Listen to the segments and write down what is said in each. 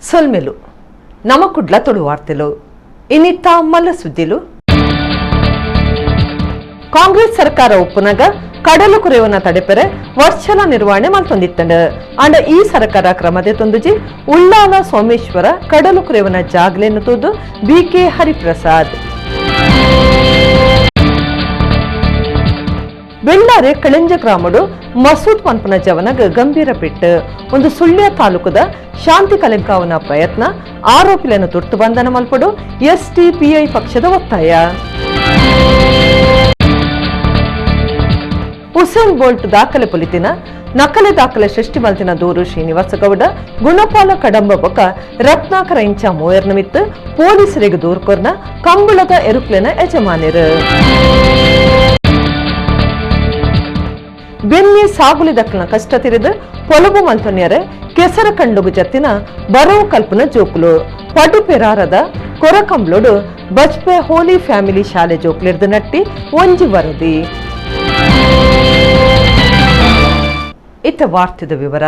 ಸೊಲ್ಮೆಲು ನಮ ಕುಡ್ಲ ತುಳು ವಾರ್ತೆಲು ಇನಿತ್ತ ಮಲ್ಲ ಸುದ್ದಿಲು. ಕಾಂಗ್ರೆಸ್ ಸರ್ಕಾರ ಒಪ್ಪುನಗ ಕಡಲು ಕುರೆವನ ತಡೆಪೆರೆ ವರ್ಷಲ ನಿರ್ವಹಣೆ ಮಲ್ತೊಂದಿತ್ತಂಡು. ಆಂಡ ಈ ಸರ್ಕಾರ ಕ್ರಮದೆ ತೊಂದುಜಿ. ಉಳ್ಳಾಲ ಸೋಮೇಶ್ವರ ಕಡಲು ಕುರೆವನ ಜಾಗ್ಲೆನ್ನು ತೂದು ಬಿಕೆ ಹರಿಪ್ರಸಾದ್. ಬೆಳ್ಳಾರೆ ಕಳೆಂಜ ಗ್ರಾಮಡು ಮಸೂದ್ ಪನ್ಪನ ಜವನಗ ಗಂಭೀರ ಪೆಟ್ಟು. ಒಂದು ಸುಳ್ಯ ತಾಲೂಕದ ಶಾಂತಿ ಕಲೆಂಕಾವನ ಪ್ರಯತ್ನ. ಆರೋಪಿలను ತುರ್ತು ಬಂಧನ ಮಲ್ಪಡು ಎಸ್ಡಿಪಿಐ ಪಕ್ಷದ ಒತ್ತಾಯ. ಉಸೇನ್ ಬೋಲ್ಟ್ ದಾಖಲೆ ಪೊಲಿತಿನ ನಕಲೆ ದಾಖಲೆ ಸೃಷ್ಟಿ ಮಲ್ತಿನ ದೂರು ಶ್ರೀನಿವಾಸಗೌಡ ಗುಣಪಾಲ ಕಡಂಬ ಬೊಕ ರತ್ನಾಕರ ಇಂಚ ಮೂಯರ್ ನಿಮಿತ್ತ ಪೊಲೀಸರಿಗೆ ದೂರು ಕೊರ್ನ ಕಂಬಳದ ಎರುಪ್ಲೆನ ಯಜಮಾನರು. ಬೆನ್ನಿ ಸಾಗುಲಿ ದಕ್ಕನ ಕಷ್ಟ ತಿರಿದು ಪೊಲಬು ಮಲ್ತೊನ್ಯರೆ ಕೆಸರ ಕಂಡುಗು ಜತ್ತಿನ ಬರವು ಕಲ್ಪನ ಜೋಕುಲು. ಪಡು ಪೆರಾರದ ಕೊರಕಂಬ್ಲೋಡು ಬಜ್ಪೆ ಹೋಲಿ ಫ್ಯಾಮಿಲಿ ಶಾಲೆ ಜೋಕ್ಲಿರ್ದು ನಟ್ಟಿ ಒಂಜಿ ವರದಿ. ಇತ್ತ ವಾರ್ತೆದ ವಿವರ.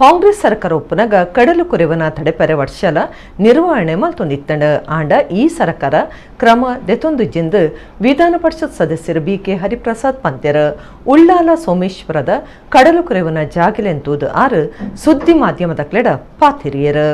ಕಾಂಗ್ರೆಸ್ ಸರ್ಕಾರ ಒಪ್ಪುನಗ ಕಡಲು ಕುರೆವನ ತಡೆಪೆರೆ ವರ್ಷಲ ನಿರ್ವಹಣೆ ಮಲ್ತೊಂದಿತ್ತಂಡು. ಆಂಡ ಈ ಸರ್ಕಾರ ಕ್ರಮ ದೆತೊಂದುಜ್ಜಿಂದು ವಿಧಾನ ಪರಿಷತ್ ಸದಸ್ಯರು ಬಿಕೆ ಹರಿಪ್ರಸಾದ್ ಪಂತ್ಯರು. ಉಳ್ಳಾಲ ಸೋಮೇಶ್ವರದ ಕಡಲು ಕುರೆವನ ಜಾಗಿಲೆಂತೂದು ಆರು ಸುದ್ದಿ ಮಾಧ್ಯಮದ ಕ್ಲೆಡ ಪಾತಿರಿಯರು.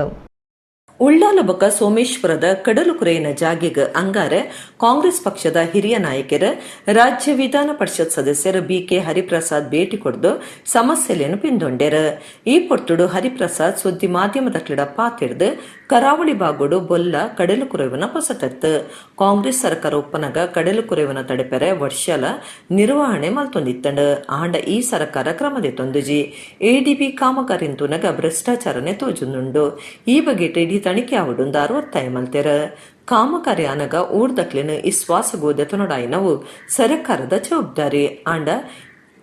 ಉಳ್ಳಾಲ ಬೊಕ ಸೋಮೇಶ್ವರದ ಕಡಲು ಕುರೆಯನ ಜಾಗೆಗ್ ಅಂಗಾರೆ ಕಾಂಗ್ರೆಸ್ ಪಕ್ಷದ ಹಿರಿಯ ನಾಯಕರು ರಾಜ್ಯ ವಿಧಾನ ಪರಿಷತ್ ಸದಸ್ಯರು ಬಿಕೆ ಹರಿಪ್ರಸಾದ್ ಭೇಟಿ ಕೊಡ್ದು ಸಮಸ್ಯೆಯನ್ನು ಪಿಂದೊಂಡೆರು. ಈ ಪೊರ್ತುಡು ಹರಿಪ್ರಸಾದ್ ಸುದ್ದಿ ಮಾಧ್ಯಮದ ಕ್ಲಿಡ ಪಾತಿಡ್ದು ಕರಾವಳಿ ಬಾಗೋಡು ಬೊಲ್ಲ ಕಡಲು ಕುರೆವನ ಪೊಸತತ್ತು. ಕಾಂಗ್ರೆಸ್ ಸರ್ಕಾರ ಒಪ್ಪನಗ ಕಡಲು ಕುರೆವನ ತಡೆಪೆರೆ ವರ್ಷಲ ನಿರ್ವಹಣೆ ಮಲ್ತೊಂದಿತ್ತಂಡು. ಆಂಡ ಈ ಸರ್ಕಾರ ಕ್ರಮದೆ ತೊಂದುಜಿ. ಎಡಿಬಿ ಕಾಮಗಾರಿಂತುನಗ ಭ್ರಷ್ಟಾಚಾರನೆ ತೋಜುಂದುಂಡು. ಈ ಬಗ್ಗೆ ಇಡೀ ತನಿಖೆ ಆವಡುಂದಾರು ಒತ್ತಾಯ ಮಲ್ತೆರ. ಕಾಮಗಾರಿ ಅನಗ ಊರ್ದಕ್ಲೆನ್ ಇಸ್ವಾಸಗು ದೆತೊನೊಡಾಯಿನವು ಸರಕಾರದ ಜವಾಬ್ದಾರಿ. ಆಂಡ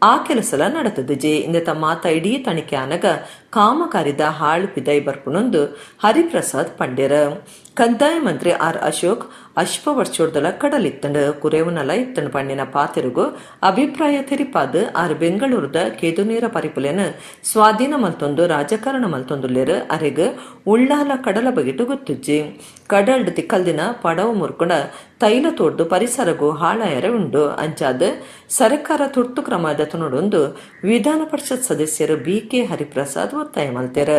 ಆ ಕೆಲಸಲ ನಡತದುಜೆ. ಇಂದೆತ ಮಾತ ಇಡೀ ತನಿಖೆ ಆನಗ ಕಾಮಗಾರಿದ ಹಾಳು ಪಿದೈ ಬರ್ಪುನೊಂದು ಹರಿಪ್ರಸಾದ್ ಪಂಡೆರ. ಕಂದಾಯ ಮಂತ್ರಿ ಆರ್ ಅಶೋಕ್ ಅಶ್ಪ ವರ್ಷೋಡ್ದಲ ಕಡಲಿತ್ತಂಡು ಕುರೇವನಲ ಇತ್ತಂಡು ಪಣ್ಣಿನ ಪಾತಿರುಗು ಅಭಿಪ್ರಾಯ ತೆರಿಪಾದ್ ಆರ್ ಬೆಂಗಳೂರುದ ಕೇದುನೀರ ಪರಿಪುಲೆನ್ ಸ್ವಾಧೀನ ಮಲ್ತೊಂದು ರಾಜಕಾರಣ ಮಲ್ತೊಂದುಲ್ಲೇರು. ಅರೆಗ್ ಉಳ್ಳಾಲ ಕಡಲ ಬಗೆಟು ಗೊತ್ತುಜ್ಜಿ. ಕಡಲ್ಡ್ ತಿಕ್ಕಲ್ದಿನ ಪಡವು ಮುರ್ಕೊಂಡ ತೈಲ ತೋಡ್ದು ಪರಿಸರಗು ಹಾಳಾಯರೆ ಉಂಡು. ಅಂಚಾದ್ ಸರ್ಕಾರ ತುರ್ತು ಕ್ರಮ ದೆತೊನೊಡೊಂದು ವಿಧಾನ ಪರಿಷತ್ ಸದಸ್ಯರು ಬಿಕೆ ಹರಿಪ್ರಸಾದ್ ಒತ್ತಾಯ ಮಲ್ತೆರ್.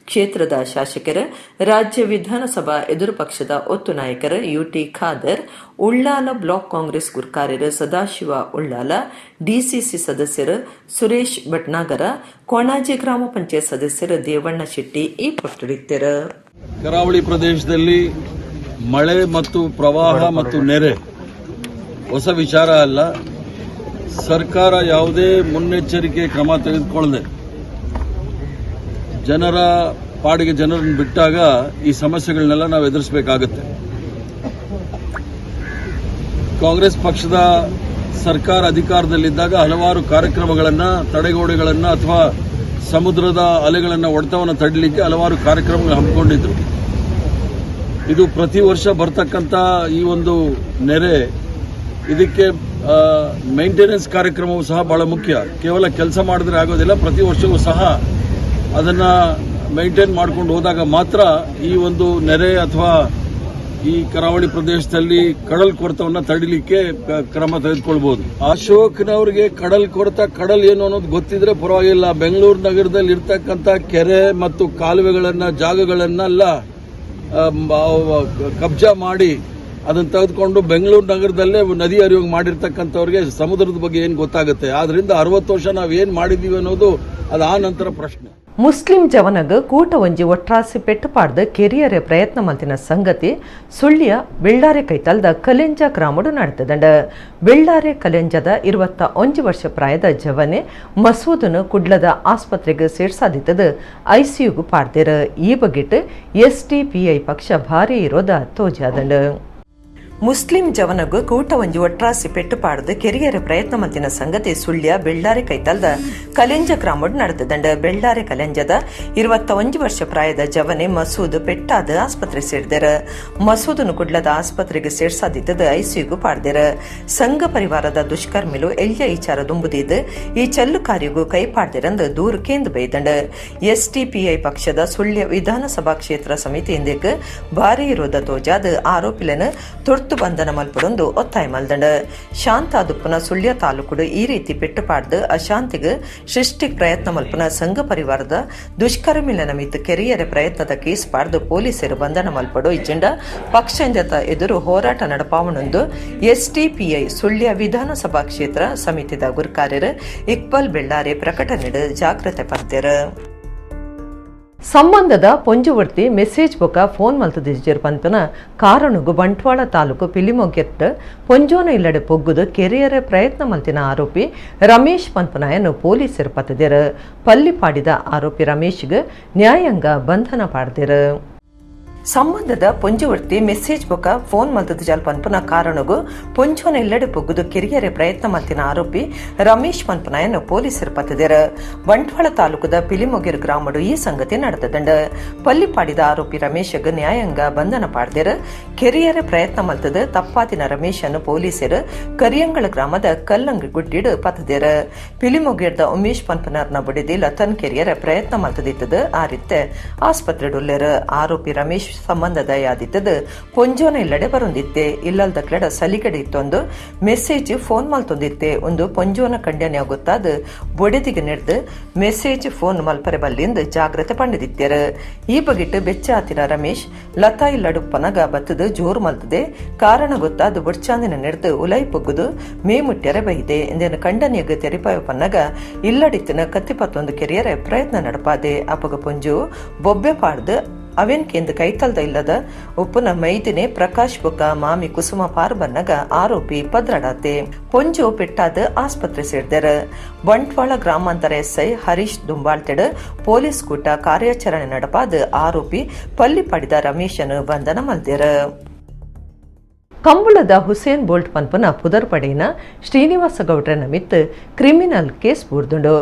ಕ್ಷೇತ್ರದ ಶಾಸಕರು ರಾಜ್ಯ ವಿಧಾನಸಭಾ ಎದುರು ಪಕ್ಷದ ಒತ್ತು ನಾಯಕರು ಯುಟಿ ಖಾದರ್, ಉಳ್ಳಾಲ ಬ್ಲಾಕ್ ಕಾಂಗ್ರೆಸ್ ಗುರ್ಕಾರ್ಯರು ಸದಾಶಿವ ಉಳ್ಳಾಲ, ಡಿಸಿಸಿ ಸದಸ್ಯರು ಸುರೇಶ್ ಭಟ್ನಾಗರ, ಕೊಣಾಜೆ ಗ್ರಾಮ ಪಂಚಾಯತ್ ಸದಸ್ಯರು ದೇವಣ್ಣ ಶೆಟ್ಟಿ ಈ ಪೊರ್ತುಡಿತ್ತೆರು. ಕರಾವಳಿ ಪ್ರದೇಶದಲ್ಲಿ ಮಳೆ ಮತ್ತು ಪ್ರವಾಹ ಮತ್ತು ನೆರೆ ಹೊಸ ವಿಚಾರ ಅಲ್ಲ. ಸರ್ಕಾರ ಯಾವುದೇ ಮುನ್ನೆಚ್ಚರಿಕೆ ಕ್ರಮ ತೆಗೆದುಕೊಳ್ಳದೆ ಜನರ ಪಾಡಿಗೆ ಜನರನ್ನು ಬಿಟ್ಟಾಗ ಈ ಸಮಸ್ಯೆಗಳನ್ನೆಲ್ಲ ನಾವು ಎದುರಿಸಬೇಕಾಗತ್ತೆ. ಕಾಂಗ್ರೆಸ್ ಪಕ್ಷದ ಸರ್ಕಾರ ಅಧಿಕಾರದಲ್ಲಿದ್ದಾಗ ಹಲವಾರು ಕಾರ್ಯಕ್ರಮಗಳನ್ನು, ತಡೆಗೋಡೆಗಳನ್ನು ಅಥವಾ ಸಮುದ್ರದ ಅಲೆಗಳನ್ನು ಹೊಡೆತವನ್ನು ತಡೀಲಿಕ್ಕೆ ಹಲವಾರು ಕಾರ್ಯಕ್ರಮಗಳು ಹಮ್ಮಿಕೊಂಡಿದ್ರು. ಇದು ಪ್ರತಿ ವರ್ಷ ಬರ್ತಕ್ಕಂಥ ಈ ಒಂದು ನೆರೆ, ಇದಕ್ಕೆ ಮೇಂಟೆನೆನ್ಸ್ ಕಾರ್ಯಕ್ರಮವೂ ಸಹ ಬಹಳ ಮುಖ್ಯ. ಕೇವಲ ಕೆಲಸ ಮಾಡಿದ್ರೆ ಆಗೋದಿಲ್ಲ, ಪ್ರತಿ ವರ್ಷವೂ ಸಹ ಅದನ್ನು ಮೇಂಟೈನ್ ಮಾಡಿಕೊಂಡು ಹೋದಾಗ ಮಾತ್ರ ಈ ಒಂದು ನೆರೆ ಅಥವಾ ಈ ಕರಾವಳಿ ಪ್ರದೇಶದಲ್ಲಿ ಕಡಲ್ ಕೊರೆತವನ್ನು ತಡಿಲಿಕ್ಕೆ ಕ್ರಮ ತೆಗೆದುಕೊಳ್ಬಹುದು. ಅಶೋಕ್ನವರಿಗೆ ಕಡಲ್ ಕೊರೆತ, ಕಡಲ್ ಏನು ಅನ್ನೋದು ಗೊತ್ತಿದ್ರೆ ಪರವಾಗಿಲ್ಲ. ಬೆಂಗಳೂರು ನಗರದಲ್ಲಿ ಇರ್ತಕ್ಕಂಥ ಕೆರೆ ಮತ್ತು ಕಾಲುವೆಗಳನ್ನ, ಜಾಗಗಳನ್ನೆಲ್ಲ ಕಬ್ಜಾ ಮಾಡಿ ಅದನ್ನು ತೆಗೆದುಕೊಂಡು ಬೆಂಗಳೂರು ನಗರದಲ್ಲೇ ನದಿ ಹರಿಯುವಂಗೆ ಮಾಡಿರ್ತಕ್ಕಂಥವ್ರಿಗೆ ಸಮುದ್ರದ ಬಗ್ಗೆ ಏನು ಗೊತ್ತಾಗುತ್ತೆ? ಆದ್ರಿಂದ 60 ವರ್ಷ ನಾವು ಏನು ಮಾಡಿದೀವಿ ಅನ್ನೋದು ಅದು ಆ ನಂತರ ಪ್ರಶ್ನೆ. ಮುಸ್ಲಿಂ ಜವನಗ್ ಕೂಟ ಒಂಜಿ ಒಟ್ರಾಸಿ ಪೆಟ್ಟು ಪಾಡ್ದು ಕೆರಿಯರೆ ಪ್ರಯತ್ನ ಮಲ್ತಿನ ಸಂಗತಿ ಸುಳ್ಯ ಬೆಳ್ಳಾರೆ ಕೈತಲ್ದ ಕಲೆಂಜ ಗ್ರಾಮಡು ನಡೆತದಂಡ. ಬೆಳ್ಳಾರೆ ಕಲೆಂಜದ 21 ವರ್ಷ ಪ್ರಾಯದ ಜವನೆ ಮಸೂದನು ಕುಡ್ಲದ ಆಸ್ಪತ್ರೆಗೆ ಸೇರ್ಸಾದಿತ್ತದು ಐಸಿಯುಗು ಪಾಡ್ದಿರ. ಈ ಬಗೆಟ್ ಎಸ್ಡಿಪಿಐ ಪಕ್ಷ ಭಾರಿ ಇರೋದ ತೋಜಾದಂಡ. ಮುಸ್ಲಿಂ ಜವನಗು ಕೂಟ ಒಂಜಿ ಒಟ್ರಾಸಿ ಪೆಟ್ಟು ಪಾಡ್ದು ಕೆರಿಯರ ಪ್ರಯತ್ನ ಮಲ್ತಿನ ಸಂಗತಿ ಸುಳ್ಯ ಬೆಳ್ಳಾರಿ ಕೈತಲ್ದ ಕಲೆಂಜ ಗ್ರಾಮಡ್ ನಡೆದದಂಡ. ಬೆಳ್ಳಾರಿ ಕಲೆಂಜದ 21 ವರ್ಷ ಪ್ರಾಯದ ಜವನೆ ಮಸೂದ್ ಪೆಟ್ಟಾದ ಆಸ್ಪತ್ರೆ ಸೇರ್ದೆರ. ಮಸೂದನು ಕುಡ್ಲದ ಆಸ್ಪತ್ರೆಗೆ ಸೇರ್ಸಾದಿದ್ದದ ಐಸಿಯುಗೂ ಪಾಡ್ದೆರ. ಸಂಘ ಪರಿವಾರದ ದುಷ್ಕರ್ಮಿಲು ಎಲ್ಯ ಇಚಾರ ದುಂಬುದಿದ್ದು ಈ ಚೆಲ್ಲು ಕಾರ್ಯಗೂ ಕೈ ಪಾಡ್ದಿರಂದು ದೂರು ಕೇಂದ್ರ ಬೈದಂಡ. ಎಸ್ಡಿಪಿಐ ಪಕ್ಷದ ಸುಳ್ಯ ವಿಧಾನಸಭಾ ಕ್ಷೇತ್ರ ಸಮಿತಿಯಿಂದಕ್ಕೆ ಭಾರಿ ವಿರೋಧ ತೋಜಾದ ಆರೋಪಿಲನು ತುರ್ತು ಬಂಧನ ಮಲ್ಪಡೊಂದು ಒತ್ತಾಯ ಮಲ್ದಂಡ. ಶಾಂತಾದುಪ್ಪನ ಸುಳ್ಯ ತಾಲೂಕುಡು ಈ ರೀತಿ ಪೆಟ್ಟು ಪಾಡ್ದು ಅಶಾಂತಿಗೆ ಸೃಷ್ಟಿ ಪ್ರಯತ್ನ ಮಲ್ಪನ ಸಂಘ ಪರಿವಾರದ ದುಷ್ಕರ್ಮಿಲನ ಮಿತ್ತು ಕೆರಿಯರ ಪ್ರಯತ್ನದ ಕೇಸ್ ಪಾಡ್ದು ಪೊಲೀಸರು ಬಂಧನ ಮಲ್ಪಡು ಇಜ್ಜಂಡ ಪಕ್ಷ ಎದುರು ಹೋರಾಟ ನಡಪಾವಣೊಂದು ಎಸ್ಡಿಪಿಐ ಸುಳ್ಯ ವಿಧಾನಸಭಾ ಕ್ಷೇತ್ರ ಸಮಿತಿದ ಗುರುಕಾರ್ಯರು ಇಕ್ಬಾಲ್ ಬೆಳ್ಳಾರಿ ಪ್ರಕಟಣೆ ಜಾಗ್ರತೆ ಪಂತೆರು. ಸಂಬಂಧದ ಪೊಂಜುವರ್ತಿ ಮೆಸೇಜ್ ಬೊಕ ಫೋನ್ ಮಲ್ತದಿಜ್ಜೆರ್ ಪನ್ಪುನ ಕಾರಣಗು ಬಂಟ್ವಾಳ ತಾಲೂಕು ಪಿಲಿಮೊಗೆಟ್ ಪೊಂಜೋನ ಇಲ್ಲಡೆ ಪೊಗ್ಗುದು ಕೆರಿಯರ ಪ್ರಯತ್ನ ಮಲ್ತಿನ ಆರೋಪಿ ರಮೇಶ್ ಪನ್ಪನಾಯನ್ನು ಪೊಲೀಸರು ಪತ್ತದೆರು. ಪಲ್ಲಿಪಾಡಿದ ಆರೋಪಿ ರಮೇಶ್ಗೆ ನ್ಯಾಯಾಂಗ ಬಂಧನ ಪಾಡ್ದೆರು. ಸಂಬಂಧದ ಪೊಂಜುವರ್ತಿ ಮೆಸೇಜ್ ಬೊಕ ಫೋನ್ ಮಲ್ತದ ಪನ್ಪುನ ಕಾರಣಗು ಪೊಂಜೋನ ಇಲ್ಲಡೆ ಪೊಗ್ಗುದು ಕಿರಿಯರೆ ಪ್ರಯತ್ನ ಮಲ್ತಿನ ಆರೋಪಿ ರಮೇಶ್ ಪನ್ಪನಾಯನ್ನು ಪೊಲೀಸರು ಪತ್ತದೆರು. ಬಂಟ್ವಾಳ ತಾಲೂಕುದ ಪಿಲಿಮೊಗೆರ್ ಗ್ರಾಮಡು ಈ ಸಂಗತಿ ನಡೆದದಂಡ. ಪಲ್ಲಿಪಾಡಿದ ಆರೋಪಿ ರಮೇಶ್ಗ್ ನ್ಯಾಯಾಂಗ ಬಂಧನ ಪಾಡ್ದೆರು. ಕೆರಿಯರೆ ಪ್ರಯತ್ನ ಮಲ್ತದ ತಪ್ಪಾತಿನ ರಮೇಶನ್ನು ಪೊಲೀಸರು ಕರಿಯಂಗಳ ಗ್ರಾಮದ ಕಲ್ಲಂಗಿ ಗುಡ್ಡಿಡು ಪತ್ತದೆರು. ಪಿಲಿಮೊಗೇರ್ದ ಉಮೇಶ್ ಪನ್ಪನರ್ನ ಬುಡಿದಿ ಲತನ್ ಕೆರಿಯರೆ ಪ್ರಯತ್ನ ಮಲ್ತದಿತ್ತದ ಆ ರೀತಿ ಆಸ್ಪತ್ರೆಡುಲ್ಲೆರು. ಆರೋಪಿ ರಮೇಶ್ ಸಂಬಂಧದ ಯಾದಿತ್ತದು ಪೊಂಜೋನ ಇಲ್ಲಡೆ ಬರೊಂದಿತ್ತೆ. ಇಲ್ಲಲ್ದ ಕ್ಲೆಡ ಸಲಿಗಡೆ ಇತ್ತೊಂದು ಮೆಸೇಜ್ ಫೋನ್ ಮಲ್ತೊಂದಿತ್ತೆ. ಒಂದು ಪೊಂಜೋನ ಕಂಡ್ಯನೆ ಗೊತ್ತಾದ ಬೊಡೆದಿಗೆ ನೆಡ್ದು ಮೆಸೇಜ್ ಫೋನ್ ಮಲ್ಪರೆ ಬಲ್ಲಿಂದ ಜಾಗ್ರತೆ ಪಂಡಿದಿತ್ತೇರು. ಈ ಬಗೆಟ್ ಬೆಚ್ಚ ಆತಿನ ರಮೇಶ್ ಲತಾ ಇಲ್ಲಡುಪ್ಪನಗ ಬತ್ತದು ಜೋರು ಮಲ್ತದೆ. ಕಾರಣ ಗೊತ್ತಾದ ಬೊಡ್ಚಾಂದಿನ ನೆಡ್ದು ಉಲೈ ಪೊಗ್ಗುದು ಮೇ ಮುಟ್ಯರೆ ಬೈದೆ. ಇಂದೇನು ಕಂಡನಿಯಗ ತೆರಿಪಾಯ ಪನ್ನಗ ಇಲ್ಲಡಿತ್ತಿನ ಕತ್ತಿಪತ್ತೊಂದು ಕೆರಿಯರೆ ಪ್ರಯತ್ನ ನಡಪಾದೆ. ಅಪಗ ಪೊಂಜು ಬೊಬ್ಬೆ ಪಾಡ್ದು ಅವೇನ್ ಕೇಂದ್ರ ಕೈತಲ್ದ ಇಲ್ಲದ ಉಪ್ಪುನ ಮೈದಿನೆ ಪ್ರಕಾಶ್ ಬೊಕ್ಕ ಮಾಮಿ ಕುಸುಮ ಪಾರ್ ಬನ್ನಗ ಆರೋಪಿ ಪದ್ರಡಾತೆ. ಪೊಂಜು ಪೆಟ್ಟಾದ ಆಸ್ಪತ್ರೆ ಸೇರ್ದೆರು. ಬಂಟ್ವಾಳ ಗ್ರಾಮಾಂತರ ಎಸ್ಐ ಹರೀಶ್ ದುಂಬಾಳ್ತೆಡ್ ಪೊಲೀಸ್ ಕೂಟ ಕಾರ್ಯಾಚರಣೆ ನಡಪಾದ ಆರೋಪಿ ಪಲ್ಲಿ ಪಡಿದ ರಮೇಶನು ಬಂಧನ ಮಲ್ದೆರು. ಕಂಬಳದ ಹುಸೇನ್ ಬೋಲ್ಟ್ ಪನ್ಪನ ಪುದರ್ ಪಡೆಯಿನ ಶ್ರೀನಿವಾಸ ಗೌಡ್ರನ ಮಿತ್ತು ಕ್ರಿಮಿನಲ್ ಕೇಸ್ ಬೂರ್ದುಂಡು.